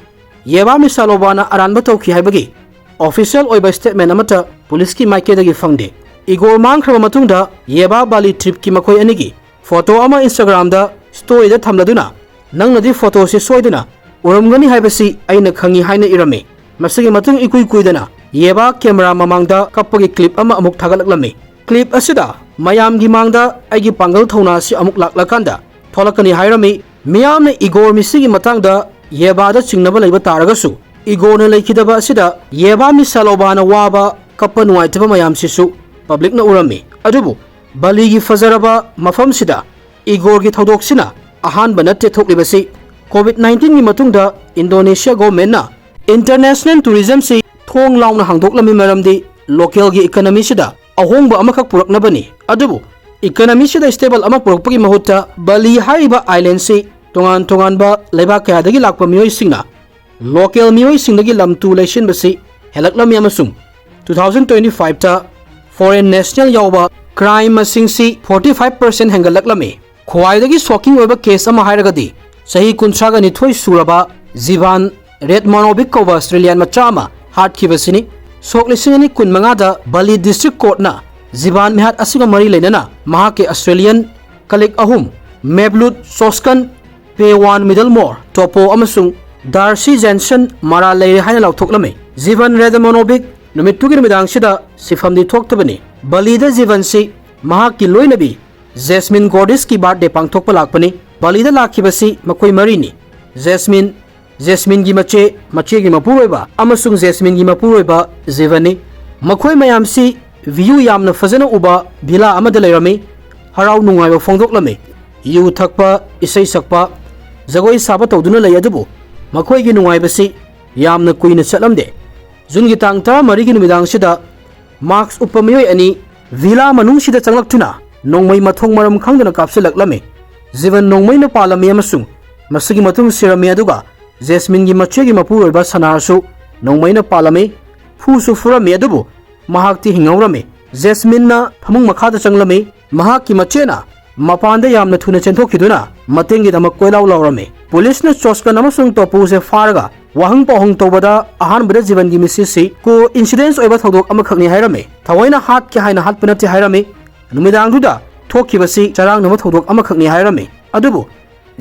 ꯌꯦꯕꯥ ꯃꯤꯁꯥꯂꯣꯕꯥꯅ ꯑꯔꯥꯟꯕ ꯇꯧꯈꯤ ꯍꯥꯏꯕꯒꯤ ꯑꯣꯐꯤꯁꯤꯌꯦꯜ ꯑꯣꯏꯕ ꯁ꯭ꯇꯦꯠꯃꯦꯟ ꯑꯃꯠꯇ ꯄꯨꯂꯤꯁꯀꯤ ꯃꯥꯏꯀꯩꯗꯒꯤ ꯐꯪꯗꯦ꯫ ꯏꯒꯣꯔ ꯃꯥꯡꯈ꯭ꯔꯕ ꯃꯇꯨꯡꯗ ꯌꯦꯕꯥ ꯕꯥꯂꯤ ꯇ꯭ꯔꯤꯞꯀꯤ ꯃꯈꯣꯏ ꯑꯅꯤꯒꯤ ꯐꯣꯇꯣ ꯑꯃ ꯏꯟꯁꯇꯥꯒ꯭ꯔꯥꯝꯗ ꯁ꯭ꯇꯣꯔꯤꯗ ꯊꯝꯂꯗꯨꯅ, "ꯅꯪꯅꯗꯤ ꯐꯣꯇꯣꯁꯤ ꯁꯣꯏꯗꯅ ꯎꯔꯝꯒꯅꯤ ꯍꯥꯏꯕꯁꯤ ꯑꯩꯅ ꯈꯪꯏ" ꯍꯥꯏꯅ ꯏꯔꯝꯃꯤ꯫ ꯃꯁꯤꯒꯤ ꯃꯇꯨꯡ ꯏꯀꯨꯏ ꯀꯨꯏꯗꯅ ꯌꯦꯕꯥ ꯀꯦꯃꯦꯔꯥ ꯃꯃꯥꯡꯗ ꯀꯞꯄꯒꯤ ꯀ꯭ꯂꯤꯞ ꯑꯃ ꯑꯃꯨꯛ ꯊꯥꯒꯠꯂꯛꯂꯝꯃꯤ꯫ ꯀ꯭ꯂꯤꯞ ꯑꯁꯤꯗ ꯃꯌꯥꯝꯒꯤ ꯃꯥꯡꯗ ꯑꯩꯒꯤ ꯄꯥꯡꯒꯜ ꯊꯧꯅꯥ ꯑꯁꯤ ꯑꯃꯨꯛ ꯂꯥꯛꯂꯀꯥꯟꯗ ꯊꯣꯛꯂꯛꯀꯅꯤ ꯍꯥꯏꯔꯝꯃꯤ꯫ ꯃꯤꯌꯥꯝꯅ ꯏꯒꯣꯔ ꯃꯤꯁꯤꯒꯤ ꯃꯇꯥꯡꯗ ꯌꯦꯕꯥꯗ ꯆꯤꯡꯅꯕ ꯂꯩꯕ ꯇꯥꯔꯒꯁꯨ, ꯏꯒꯣꯔꯅ ꯂꯩꯈꯤꯗꯕ ꯑꯁꯤꯗ ꯌꯦꯕꯥ ꯃꯤꯁꯥꯂꯣꯕꯥꯅ ꯋꯥꯕ, ꯀꯞꯄ, ꯅꯨꯡꯉꯥꯏꯇꯕ ꯃꯌꯥꯝꯁꯤꯁꯨ ꯄꯕ꯭ꯂꯤꯛꯅ ꯎꯔꯝꯃꯤ꯫ ꯑꯗꯨꯕꯨ ꯕꯥꯂꯤꯒꯤ ꯐꯖꯔꯕ ꯃꯐꯝꯁꯤꯗ ꯏꯒꯣꯔꯒꯤ ꯊꯧꯗꯣꯛꯁꯤꯅ ꯑꯍꯥꯟꯕ ꯅꯠꯇꯦ ꯊꯣꯛꯂꯤꯕꯁꯤ꯫ ꯀꯣꯚꯤꯗ ꯅꯥꯏꯟꯇꯤꯟꯒꯤ ꯃꯇꯨꯡꯗ ꯏꯟꯗꯣꯅꯦꯁꯤꯌꯥ ꯒꯣꯚꯔꯟꯃꯦꯟꯠꯅ ꯏꯟꯇꯔꯅꯦꯁꯅꯦꯜ ꯇꯨꯔꯤꯖꯝꯁꯤ ꯊꯣꯡ ꯂꯥꯎꯅ ꯍꯥꯡꯗꯣꯛꯂꯝꯃꯤ, ꯃꯔꯝꯗꯤ ꯂꯣꯀꯦꯜꯒꯤ ꯏꯀꯣꯅꯣꯃꯤꯁꯤꯗ ꯑꯍꯣꯡꯕ ꯑꯃꯈꯛ ꯄꯨꯔꯛꯅꯕꯅꯤ꯫ ꯑꯗꯨꯕꯨ ꯏꯀꯣꯅꯣꯃꯤꯁꯤꯗ ꯁ꯭ꯇꯦꯕꯜ ꯑꯃ ꯄꯨꯔꯛꯄꯒꯤ ꯃꯍꯨꯠꯇ ꯕꯥꯂꯤ ꯍꯥꯏꯔꯤꯕ ꯑꯥꯏꯂꯦꯟꯁꯤ ꯇꯣꯉꯥꯟ ꯇꯣꯉꯥꯟꯕ ꯂꯩꯕꯥꯛ ꯀꯌꯥꯗꯒꯤ ꯂꯥꯛꯄ ꯃꯤꯑꯣꯏꯁꯤꯡꯅ ꯂꯣꯀꯦꯜ ꯃꯤꯑꯣꯏꯁꯤꯡꯗꯒꯤ ꯂꯝ ꯇꯨ ꯂꯩꯁꯤꯟꯕꯁꯤ ꯍꯦꯜꯂꯛꯂꯝꯃꯤ ꯑꯃꯁꯨꯡ ꯇꯨ ꯊꯥꯎꯖꯟ ꯇ꯭ꯋꯦꯟꯇꯤ ꯐꯥꯏꯚꯇ ꯐꯣꯔꯦꯟ ꯅꯦꯁꯅꯦꯜ ꯌꯥꯎꯕ ꯀ꯭ꯔꯥꯏꯝ ꯃꯁꯤꯡꯁꯤ ꯐꯣꯔꯇꯤ ꯐꯥꯏꯚ ꯄꯥꯔꯁꯦꯟꯠ ꯍꯦꯟꯒꯠꯂꯛꯂꯝꯃꯤ꯫ ꯈ꯭ꯋꯥꯏꯗꯒꯤ ꯁꯣꯛꯀꯤꯡ ꯑꯣꯏꯕ ꯀꯦꯁ ꯑꯃ ꯍꯥꯏꯔꯒꯗꯤ ꯆꯍꯤ ꯀꯨꯟꯊ꯭ꯔꯥꯒ ꯅꯤꯊꯣꯏ ꯁꯨꯔꯕ ꯖꯤꯚꯥꯟ ꯔꯦꯗꯃꯥꯅꯣꯚꯤꯛ ꯀꯧꯕ ꯑꯁꯇ꯭ꯔꯦꯂꯤꯌꯥꯟ ꯃꯆꯥ ꯑꯃ ꯍꯥꯠꯈꯤꯕꯁꯤꯅꯤ꯫ ꯁꯣꯛ ꯂꯤꯁꯤꯡ ꯑꯅꯤ ꯀꯨꯟꯃꯉꯥꯗ ꯕꯥꯂꯤ ꯗꯤꯁꯇ꯭ꯔꯤꯛ ꯀꯣꯔꯠꯅ ꯖꯤꯚꯥꯟ ꯃꯤꯍꯥꯠ ꯑꯁꯤꯒ ꯃꯔꯤ ꯂꯩꯅꯅ ꯃꯍꯥꯛꯀꯤ ꯑꯁꯇ꯭ꯔꯦꯂꯤꯌꯥꯟ ꯀꯂꯤꯛ ꯑꯍꯨꯝ, ꯃꯦꯕ꯭ꯂꯨꯠ ꯁꯣꯁꯀꯟ, ꯄꯦꯋꯥꯟ ꯃꯤꯗꯜꯃꯣꯔ, ꯇꯣꯄꯣ ꯑꯃꯁꯨꯡ ꯗꯥꯔꯁꯤ ꯖꯦꯟꯁꯟ ꯃꯔꯥꯜ ꯂꯩꯔꯦ ꯍꯥꯏꯅ ꯂꯥꯎꯊꯣꯛꯂꯝꯃꯤ꯫ ꯖꯤꯚꯟ ꯔꯦꯗꯃꯣꯅꯣꯚꯤꯛ ꯅꯨꯃꯤꯠꯇꯨꯒꯤ ꯅꯨꯃꯤꯗꯥꯡꯁꯤꯗ ꯁꯤꯐꯝꯗꯤ ꯊꯣꯛꯇꯕꯅꯤ꯫ ꯕꯥꯂꯤꯗ ꯖꯤꯚꯟꯁꯤ ꯃꯍꯥꯛꯀꯤ ꯂꯣꯏꯅꯕꯤ ꯖꯦꯁꯃꯤꯟ ꯒꯣꯔꯗꯤꯁꯀꯤ ꯕꯥꯔꯊꯗꯦ ꯄꯥꯡꯊꯣꯛꯄ ꯂꯥꯛꯄꯅꯤ꯫ ꯕꯂꯤꯗ ꯂꯥꯛꯈꯤꯕꯁꯤ ꯃꯈꯣꯏ ꯃꯔꯤꯅꯤ: ꯖꯦꯁꯃꯤꯟ, ꯖꯦꯁꯃꯤꯟꯒꯤ ꯃꯆꯦ, ꯃꯆꯦꯒꯤ ꯃꯄꯨꯔꯣꯏꯕ ꯑꯃꯁꯨꯡ ꯖꯦꯁꯃꯤꯟꯒꯤ ꯃꯄꯨꯔꯣꯏꯕ ꯖꯤꯕꯟꯅꯤ꯫ ꯃꯈꯣꯏ ꯃꯌꯥꯝꯁꯤ ꯚ꯭ꯌꯨ ꯌꯥꯝꯅ ꯐꯖꯅ ꯎꯕ ꯚꯤꯂꯥ ꯑꯃꯗ ꯂꯩꯔꯝꯃꯤ꯫ ꯍꯔꯥꯎ ꯅꯨꯡꯉꯥꯏꯕ ꯐꯣꯡꯗꯣꯛꯂꯝꯃꯤ꯫ ꯌꯨ ꯊꯛꯄ, ꯏꯁꯩ ꯁꯛꯄ, ꯖꯒꯣꯏ ꯁꯥꯕ ꯇꯧꯗꯨꯅ ꯂꯩ꯫ ꯑꯗꯨꯕꯨ ꯃꯈꯣꯏꯒꯤ ꯅꯨꯡꯉꯥꯏꯕꯁꯤ ꯌꯥꯝꯅ ꯀꯨꯏꯅ ꯆꯠꯂꯝꯗꯦ꯫ ꯖꯨꯟꯒꯤ ꯇꯥꯡ ꯇꯔꯥꯃꯔꯤꯒꯤ ꯅꯨꯃꯤꯗꯥꯡꯁꯤꯗ ꯃꯥꯛꯁ ꯎꯞꯄ ꯃꯤꯑꯣꯏ ꯑꯅꯤ ꯚꯤꯂꯥ ꯃꯅꯨꯡꯁꯤꯗ ꯆꯪꯂꯛꯇꯨꯅ ꯅꯣꯡꯃꯩ ꯃꯊꯣꯡ ꯃꯔꯝ ꯈꯪꯗꯅ ꯀꯥꯞꯁꯤꯜꯂꯛꯂꯝꯃꯤ꯫ ꯖꯤꯕꯟ ꯅꯣꯡꯃꯩꯅ ꯄꯥꯜꯂꯝꯃꯤ ꯑꯃꯁꯨꯡ ꯃꯁꯤꯒꯤ ꯃꯇꯨꯡ ꯁꯤꯔꯝꯃꯤ, ꯑꯗꯨꯒ ꯖꯦꯁꯃꯤꯟꯒꯤ ꯃꯆꯦꯒꯤ ꯃꯄꯨꯔꯣꯏꯕ ꯁꯅꯥꯔꯁꯨ ꯅꯣꯡꯃꯩꯅ ꯄꯥꯜꯂꯝꯃꯤ, ꯐꯨꯁꯨ ꯐꯨꯔꯝꯃꯤ, ꯑꯗꯨꯕꯨ ꯃꯍꯥꯛꯇꯤ ꯍꯤꯡꯍꯧꯔꯝꯃꯤ꯫ ꯖꯦꯁꯃꯤꯟꯅ ꯐꯃꯨꯡ ꯃꯈꯥꯗ ꯆꯪꯂꯝꯃꯤ꯫ ꯃꯍꯥꯛꯀꯤ ꯃꯆꯦꯅ ꯃꯄꯥꯟꯗ ꯌꯥꯝꯅ ꯊꯨꯅ ꯆꯦꯟꯊꯣꯛꯈꯤꯗꯨꯅ ꯃꯇꯦꯡꯒꯤꯗꯃꯛ ꯀꯣꯏꯂꯥꯎ ꯂꯥꯎꯔꯝꯃꯤ꯫ ꯄꯨꯂꯤꯁꯅ ꯆꯣꯁꯀꯟ ꯑꯃꯁꯨꯡ ꯇꯣꯄꯨꯁꯦ ꯐꯥꯔꯒ ꯋꯥꯍꯪ ꯄꯥꯎꯍꯪ ꯇꯧꯕꯗ ꯑꯍꯥꯟꯕꯗ ꯖꯤꯕꯟꯒꯤ ꯃꯤꯁꯤꯁꯤ ꯀꯣ ꯏꯟꯁꯤꯗꯦꯟꯁ ꯑꯣꯏꯕ ꯊꯧꯗꯣꯛ ꯑꯃꯈꯛꯅꯤ ꯍꯥꯏꯔꯝꯃꯤ꯫ ꯊꯑꯣꯏꯅ ꯍꯥꯠꯀꯦ ꯍꯥꯏꯅ ꯍꯥꯠꯄ ꯅꯠꯇꯦ ꯍꯥꯏꯔꯝꯃꯤ꯫ ꯅꯨꯃꯤꯗꯥꯡꯗꯨꯗ ꯊꯣꯛꯈꯤꯕꯁꯤ ꯆꯔꯥꯡꯅꯕ ꯊꯧꯗꯣꯛ ꯑꯃꯈꯛꯅꯤ ꯍꯥꯏꯔꯝꯃꯤ꯫ ꯑꯗꯨꯕꯨ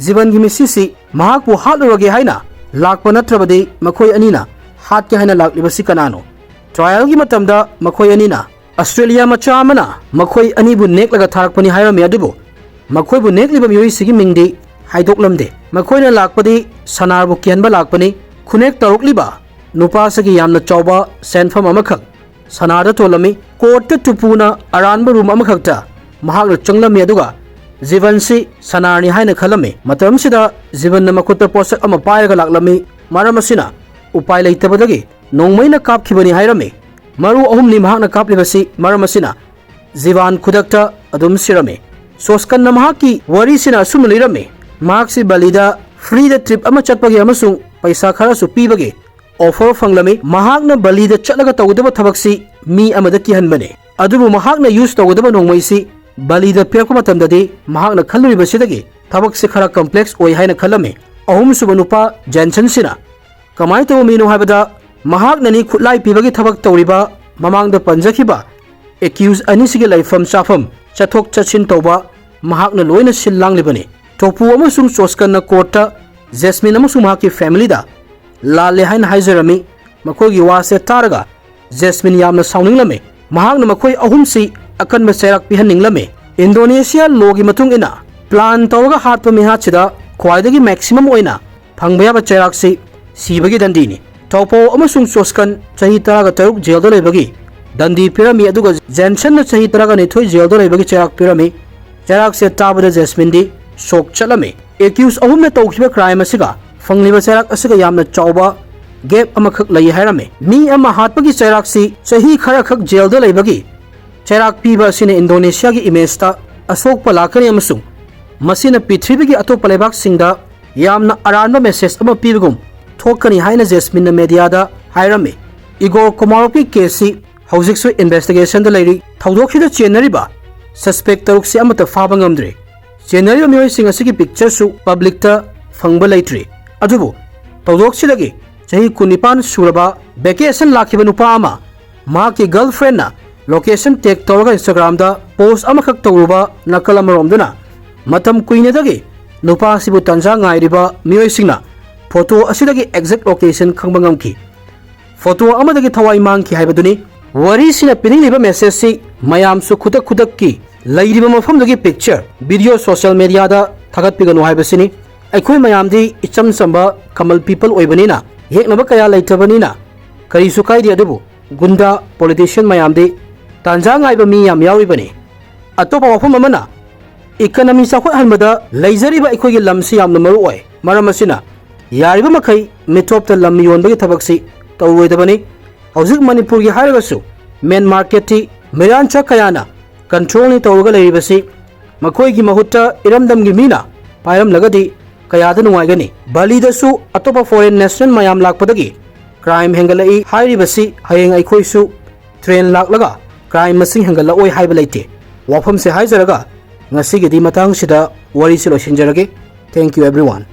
ꯖꯤꯕꯟꯒꯤ ꯃꯤꯁꯤꯁꯤ ꯃꯍꯥꯛꯄꯨ ꯍꯥꯠꯂꯨꯔꯒꯦ ꯍꯥꯏꯅ ꯂꯥꯛꯄ ꯅꯠꯇ꯭ꯔꯕꯗꯤ ꯃꯈꯣꯏ ꯑꯅꯤꯅ ꯍꯥꯠꯀꯦ ꯍꯥꯏꯅ ꯂꯥꯛꯂꯤꯕꯁꯤ ꯀꯅꯥꯅꯣ? ꯇ꯭ꯔꯥꯌꯦꯜꯒꯤ ꯃꯇꯝꯗ ꯃꯈꯣꯏ ꯑꯅꯤꯅ ꯑꯁꯇ꯭ꯔꯦꯂꯤꯌꯥ ꯃꯆꯥ ꯑꯃꯅ ꯃꯈꯣꯏ ꯑꯅꯤꯕꯨ ꯅꯦꯛꯂꯒ ꯊꯥꯔꯛꯄꯅꯤ ꯍꯥꯏꯔꯝꯃꯤ, ꯑꯗꯨꯕꯨ ꯃꯈꯣꯏꯕꯨ ꯅꯦꯛꯂꯤꯕ ꯃꯤꯑꯣꯏꯁꯤꯒꯤ ꯃꯤꯡꯗꯤ ꯍꯥꯏꯗꯣꯛꯂꯝꯗꯦ꯫ ꯃꯈꯣꯏꯅ ꯂꯥꯛꯄꯗꯤ ꯁꯅꯥꯔꯕꯨ ꯀꯤꯍꯟꯕ ꯂꯥꯛꯄꯅꯤ꯫ ꯈꯨꯅꯦꯛ ꯇꯧꯔꯛꯂꯤꯕ ꯅꯨꯄꯥꯁꯤꯒꯤ ꯌꯥꯝꯅ ꯆꯥꯎꯕ ꯁꯦꯟꯐꯝ ꯑꯃꯈꯛ ꯁꯅꯥꯗ ꯇꯣꯜꯂꯝꯃꯤ꯫ ꯀꯣꯔꯠꯇ ꯇꯨꯄꯨꯅ ꯑꯔꯥꯟꯕ ꯔꯨꯝ ꯑꯃꯈꯛꯇ ꯃꯍꯥꯛꯅ ꯆꯪꯂꯝꯃꯤ, ꯑꯗꯨꯒ ꯖꯤꯕꯟꯁꯤ ꯁꯅꯥꯔꯅꯤ ꯍꯥꯏꯅ ꯈꯜꯂꯝꯃꯤ꯫ ꯃꯇꯝꯁꯤꯗ ꯖꯤꯕꯟꯅ ꯃꯈꯨꯠꯇ ꯄꯣꯠꯁꯛ ꯑꯃ ꯄꯥꯏꯔꯒ ꯂꯥꯛꯂꯝꯃꯤ꯫ ꯃꯔꯝ ꯑꯁꯤꯅ ꯎꯄꯥꯏ ꯂꯩꯇꯕꯗꯒꯤ ꯅꯣꯡꯃꯩꯅ ꯀꯥꯞꯈꯤꯕꯅꯤ ꯍꯥꯏꯔꯝꯃꯤ꯫ ꯃꯔꯨ ꯑꯍꯨꯝꯅꯤ ꯃꯍꯥꯛꯅ ꯀꯥꯞꯂꯤꯕꯁꯤ꯫ ꯃꯔꯝ ꯑꯁꯤꯅ ꯖꯤꯕꯥꯟ ꯈꯨꯗꯛꯇ ꯑꯗꯨꯝ ꯁꯤꯔꯝꯃꯤ꯫ ꯁꯣꯁꯀꯟꯅ ꯃꯍꯥꯛꯀꯤ ꯋꯥꯔꯤꯁꯤꯅ ꯑꯁꯨꯝꯅ ꯂꯤꯔꯝꯃꯤ: ꯃꯍꯥꯛꯁꯤ ꯕꯂꯤꯗ ꯐ꯭ꯔꯤꯗ ꯇ꯭ꯔꯤꯞ ꯑꯃ ꯆꯠꯄꯒꯤ ꯑꯃꯁꯨꯡ ꯄꯩꯁꯥ ꯈꯔꯁꯨ ꯄꯤꯕꯒꯤ ꯑꯣꯐꯔ ꯐꯪꯂꯝꯃꯤ꯫ ꯃꯍꯥꯛꯅ ꯕꯂꯤꯗ ꯆꯠꯂꯒ ꯇꯧꯒꯗꯕ ꯊꯕꯛꯁꯤ ꯃꯤ ꯑꯃꯗ ꯀꯤꯍꯟꯕꯅꯤ꯫ ꯑꯗꯨꯕꯨ ꯃꯍꯥꯛꯅ ꯌꯨꯁ ꯇꯧꯒꯗꯕ ꯅꯣꯡꯃꯩꯁꯤ ꯕꯂꯤꯗ ꯄꯤꯔꯛꯄ ꯃꯇꯝꯗꯗꯤ ꯃꯍꯥꯛꯅ ꯈꯜꯂꯨꯔꯤꯕꯁꯤꯗꯒꯤ ꯊꯕꯛꯁꯤ ꯈꯔ ꯀꯝꯄ꯭ꯂꯦꯛꯁ ꯑꯣꯏ ꯍꯥꯏꯅ ꯈꯜꯂꯝꯃꯤ꯫ ꯑꯍꯨꯝꯁꯨꯕ ꯅꯨꯄꯥ ꯖꯦꯟꯁꯟꯁꯤꯅ ꯀꯃꯥꯏꯅ ꯇꯧꯕ ꯃꯤꯅꯣ ꯍꯥꯏꯕꯗ, ꯃꯍꯥꯛꯅꯅꯤ ꯈꯨꯠꯂꯥꯏ ꯄꯤꯕꯒꯤ ꯊꯕꯛ ꯇꯧꯔꯤꯕ ꯃꯃꯥꯡꯗ ꯄꯟꯖꯈꯤꯕ ꯑꯦꯀ꯭ꯌꯨꯁ ꯑꯅꯤꯁꯤꯒꯤ ꯂꯩꯐꯝ ꯆꯥꯐꯝ, ꯆꯠꯊꯣꯛ ꯆꯠꯁꯤꯟ ꯇꯧꯕ ꯃꯍꯥꯛꯅ ꯂꯣꯏꯅ ꯁꯤꯜ ꯂꯥꯡꯂꯤꯕꯅꯤ꯫ ꯇꯣꯄꯨ ꯑꯃꯁꯨꯡ ꯆꯣꯁꯀꯟꯅ ꯀꯣꯔꯠꯇ ꯖꯦꯁꯃꯤꯟ ꯑꯃꯁꯨꯡ ꯃꯍꯥꯛꯀꯤ ꯐꯦꯃꯤꯂꯤꯗ ꯂꯥꯜꯂꯦ ꯍꯥꯏꯅ ꯍꯥꯏꯖꯔꯝꯃꯤ꯫ ꯃꯈꯣꯏꯒꯤ ꯋꯥꯁꯦ ꯇꯥꯔꯒ ꯖꯦꯁꯃꯤꯟ ꯌꯥꯝꯅ ꯁꯥꯎꯅꯤꯡꯂꯝꯃꯤ꯫ ꯃꯍꯥꯛꯅ ꯃꯈꯣꯏ ꯑꯍꯨꯝꯁꯤ ꯑꯀꯟꯕ ꯆꯩꯔꯥꯛ ꯄꯤꯍꯟꯅꯤꯡꯂꯝꯃꯤ꯫ ꯏꯟꯗꯣꯅꯦꯁꯤꯌꯥ ꯂꯣꯒꯤ ꯃꯇꯨꯡ ꯏꯟꯅ, ꯄ꯭ꯂꯥꯟ ꯇꯧꯔꯒ ꯍꯥꯠꯄ ꯃꯤꯍꯥꯠꯁꯤꯗ ꯈ꯭ꯋꯥꯏꯗꯒꯤ ꯃꯦꯛꯁꯤꯃꯝ ꯑꯣꯏꯅ ꯐꯪꯕ ꯌꯥꯕ ꯆꯩꯔꯥꯛꯁꯤ ꯁꯤꯕꯒꯤ ꯗꯟꯗꯤꯅꯤ꯫ ꯊꯧꯄꯣ ꯑꯃꯁꯨꯡ ꯆꯣꯁꯀꯟ ꯆꯍꯤ ꯇꯔꯥꯒ ꯇꯔꯨꯛ ꯖꯦꯜꯗ ꯂꯩꯕꯒꯤ ꯗꯟꯗꯤ ꯄꯤꯔꯝꯃꯤ, ꯑꯗꯨꯒ ꯖꯦꯟꯁꯟꯅ ꯆꯍꯤ ꯇꯔꯥꯒ ꯅꯤꯊꯣꯏ ꯖꯦꯜꯗ ꯂꯩꯕꯒꯤ ꯆꯩꯔꯥꯛ ꯄꯤꯔꯝꯃꯤ꯫ ꯆꯩꯔꯥꯛꯁꯦ ꯇꯥꯕꯗ ꯖꯦꯁꯃꯤꯟꯗꯤ ꯁꯣꯛ ꯆꯠꯂꯝꯃꯤ꯫ ꯑꯦꯀ꯭ꯌꯨꯁ ꯑꯍꯨꯝꯅ ꯇꯧꯈꯤꯕ ꯀ꯭ꯔꯥꯏꯝ ꯑꯁꯤꯒ ꯐꯪꯂꯤꯕ ꯆꯩꯔꯥꯛ ꯑꯁꯤꯒ ꯌꯥꯝꯅ ꯆꯥꯎꯕ ꯒꯦꯞ ꯑꯃꯈꯛ ꯂꯩ ꯍꯥꯏꯔꯝꯃꯤ꯫ ꯃꯤ ꯑꯃ ꯍꯥꯠꯄꯒꯤ ꯆꯩꯔꯥꯛꯁꯤ ꯆꯍꯤ ꯈꯔꯈꯛ ꯖꯦꯜꯗ ꯂꯩꯕꯒꯤ ꯆꯩꯔꯥꯛ ꯄꯤꯕ ꯑꯁꯤꯅ ꯏꯟꯗꯣꯅꯦꯁꯤꯌꯥꯒꯤ ꯏꯃꯦꯖꯇ ꯑꯁꯣꯛꯄ ꯂꯥꯛꯀꯅꯤ ꯑꯃꯁꯨꯡ ꯃꯁꯤꯅ ꯄ꯭ꯔꯤꯊꯤꯕꯤꯒꯤ ꯑꯇꯣꯞꯄ ꯂꯩꯕꯥꯛꯁꯤꯡꯗ ꯌꯥꯝꯅ ꯑꯔꯥꯟꯕ ꯃꯦꯁꯦꯖ ꯑꯃ ꯄꯤꯕꯒꯨꯝ ꯊꯣꯛꯀꯅꯤ ꯍꯥꯏꯅ ꯖꯦꯁꯃꯤꯟꯅ ꯃꯦꯗꯤꯌꯥꯗ ꯍꯥꯏꯔꯝꯃꯤ꯫ ꯏꯒꯣꯔ ꯀꯣꯃꯥꯔꯣꯞꯀꯤ ꯀꯦꯁꯁꯤ ꯍꯧꯖꯤꯛꯁꯨ ꯏꯟꯚꯦꯁꯇꯤꯒꯦꯁꯟꯗ ꯂꯩꯔꯤ꯫ ꯊꯧꯗꯣꯛꯁꯤꯗ ꯆꯦꯟꯅꯔꯤꯕ ꯁꯁꯄꯦꯛ ꯇꯔꯨꯛꯁꯤ ꯑꯃꯠꯇ ꯐꯥꯕ ꯉꯝꯗ꯭ꯔꯤ꯫ ꯆꯦꯟꯅꯔꯤꯕ ꯃꯤꯑꯣꯏꯁꯤꯡ ꯑꯁꯤꯒꯤ ꯄꯤꯛꯆꯔꯁꯨ ꯄꯕ꯭ꯂꯤꯛꯇ ꯐꯪꯕ ꯂꯩꯇ꯭ꯔꯤ꯫ ꯑꯗꯨꯕꯨ ꯊꯧꯗꯣꯛꯁꯤꯗꯒꯤ ꯆꯍꯤ ꯀꯨꯟꯅꯤꯄꯥꯟ ꯁꯨꯔꯕ ꯚꯦꯀꯦꯁꯟ ꯂꯥꯛꯈꯤꯕ ꯅꯨꯄꯥ ꯑꯃ ꯃꯍꯥꯛꯀꯤ ꯒꯔꯜꯐ꯭ꯔꯦꯟꯅ ꯂꯣꯀꯦꯁꯟ ꯇꯦꯒ ꯇꯧꯔꯒ ꯏꯟꯁꯇꯥꯒ꯭ꯔꯥꯝꯗ ꯄꯣꯁ ꯑꯃꯈꯛ ꯇꯧꯔꯨꯕ ꯅꯥꯀꯜ ꯑꯃꯔꯣꯝꯗꯅ, ꯃꯇꯝ ꯀꯨꯏꯅꯗꯒꯤ ꯅꯨꯄꯥ ꯑꯁꯤꯕꯨ ꯇꯥꯟꯖꯥ ꯉꯥꯏꯔꯤꯕ ꯃꯤꯑꯣꯏꯁꯤꯡꯅ ꯐꯣꯇꯣ ꯑꯁꯤꯗꯒꯤ ꯑꯦꯛꯖꯦꯛ ꯂꯣꯀꯦꯁꯟ ꯈꯪꯕ ꯉꯝꯈꯤ꯫ ꯐꯣꯇꯣ ꯑꯃꯗꯒꯤ ꯊꯋꯥꯏ ꯃꯥꯡꯈꯤ ꯍꯥꯏꯕꯗꯨꯅꯤ꯫ ꯋꯥꯔꯤꯁꯤꯅ ꯄꯤꯅꯤꯡꯂꯤꯕ ꯃꯦꯁꯦꯖꯁꯤ ꯃꯌꯥꯝꯁꯨ ꯈꯨꯗꯛ ꯈꯨꯗꯛꯀꯤ ꯂꯩꯔꯤꯕ ꯃꯐꯝꯗꯨꯒꯤ ꯄꯤꯛꯆꯔ, ꯚꯤꯗꯤꯑꯣ ꯁꯣꯁꯤꯌꯦꯜ ꯃꯦꯗꯤꯌꯥꯗ ꯊꯥꯒꯠꯄꯤꯒꯅꯨ ꯍꯥꯏꯕꯁꯤꯅꯤ꯫ ꯑꯩꯈꯣꯏ ꯃꯌꯥꯝꯗꯤ ꯏꯆꯝ ꯆꯝꯕ ꯀꯃꯜ ꯄꯤꯄꯜ ꯑꯣꯏꯕꯅꯤꯅ ꯌꯦꯛꯅꯕ ꯀꯌꯥ ꯂꯩꯇꯕꯅꯤꯅ ꯀꯔꯤꯁꯨ ꯀꯥꯏꯗꯦ, ꯑꯗꯨꯕꯨ ꯒꯨꯟꯗꯥ ꯄꯣꯂꯤꯇꯤꯁꯤꯌꯟ ꯃꯌꯥꯝꯗꯤ ꯇꯥꯟꯖꯥ ꯉꯥꯏꯕ ꯃꯤ ꯌꯥꯝ ꯌꯥꯎꯔꯤꯕꯅꯤ꯫ ꯑꯇꯣꯞꯄ ꯋꯥꯐꯝ ꯑꯃꯅ, ꯏꯀꯅꯃꯤ ꯆꯥꯎꯈꯠꯍꯟꯕꯗ ꯂꯩꯖꯔꯤꯕ ꯑꯩꯈꯣꯏꯒꯤ ꯂꯝꯁꯤ ꯌꯥꯝꯅ ꯃꯔꯨ ꯑꯣꯏ꯫ ꯃꯔꯝ ꯑꯁꯤꯅ ꯌꯥꯔꯤꯕ ꯃꯈꯩ ꯃꯤꯇꯣꯞꯇ ꯂꯝ ꯌꯣꯟꯕꯒꯤ ꯊꯕꯛꯁꯤ ꯇꯧꯔꯣꯏꯗꯕꯅꯤ꯫ ꯍꯧꯖꯤꯛ ꯃꯅꯤꯄꯨꯔꯒꯤ ꯍꯥꯏꯔꯒꯁꯨ ꯃꯦꯟ ꯃꯥꯔꯀꯦꯠꯇꯤ ꯃꯤꯔꯥꯟꯆꯥ ꯀꯌꯥꯅ ꯀꯟꯇ꯭ꯔꯣꯜꯅꯤ ꯇꯧꯔꯒ ꯂꯩꯔꯤꯕꯁꯤ꯫ ꯃꯈꯣꯏꯒꯤ ꯃꯍꯨꯠꯇ ꯏꯔꯝꯗꯝꯒꯤ ꯃꯤꯅ ꯄꯥꯏꯔꯝꯂꯒꯗꯤ ꯀꯌꯥꯗ ꯅꯨꯡꯉꯥꯏꯒꯅꯤ? ꯕꯥꯂꯤꯗꯁꯨ ꯑꯇꯣꯞꯄ ꯐꯣꯔꯦꯟ ꯅꯦꯁꯅꯦꯜ ꯃꯌꯥꯝ ꯂꯥꯛꯄꯗꯒꯤ ꯀ꯭ꯔꯥꯏꯝ ꯍꯦꯟꯒꯠꯂꯛꯏ ꯍꯥꯏꯔꯤꯕꯁꯤ ꯍꯌꯦꯡ ꯑꯩꯈꯣꯏꯁꯨ ꯇ꯭ꯔꯦꯟ ꯂꯥꯛꯂꯒ ꯀ꯭ꯔꯥꯏꯝ ꯃꯁꯤꯡ ꯍꯦꯟꯒꯠꯂꯛꯑꯣꯏ ꯍꯥꯏꯕ ꯂꯩꯇꯦ꯫ ꯋꯥꯐꯝꯁꯦ ꯍꯥꯏꯖꯔꯒ ꯉꯁꯤꯒꯤꯗꯤ ꯃꯇꯥꯡꯁꯤꯗ ꯋꯥꯔꯤꯁꯤ ꯂꯣꯏꯁꯤꯟꯖꯔꯒꯦ꯫ Thank you everyone꯫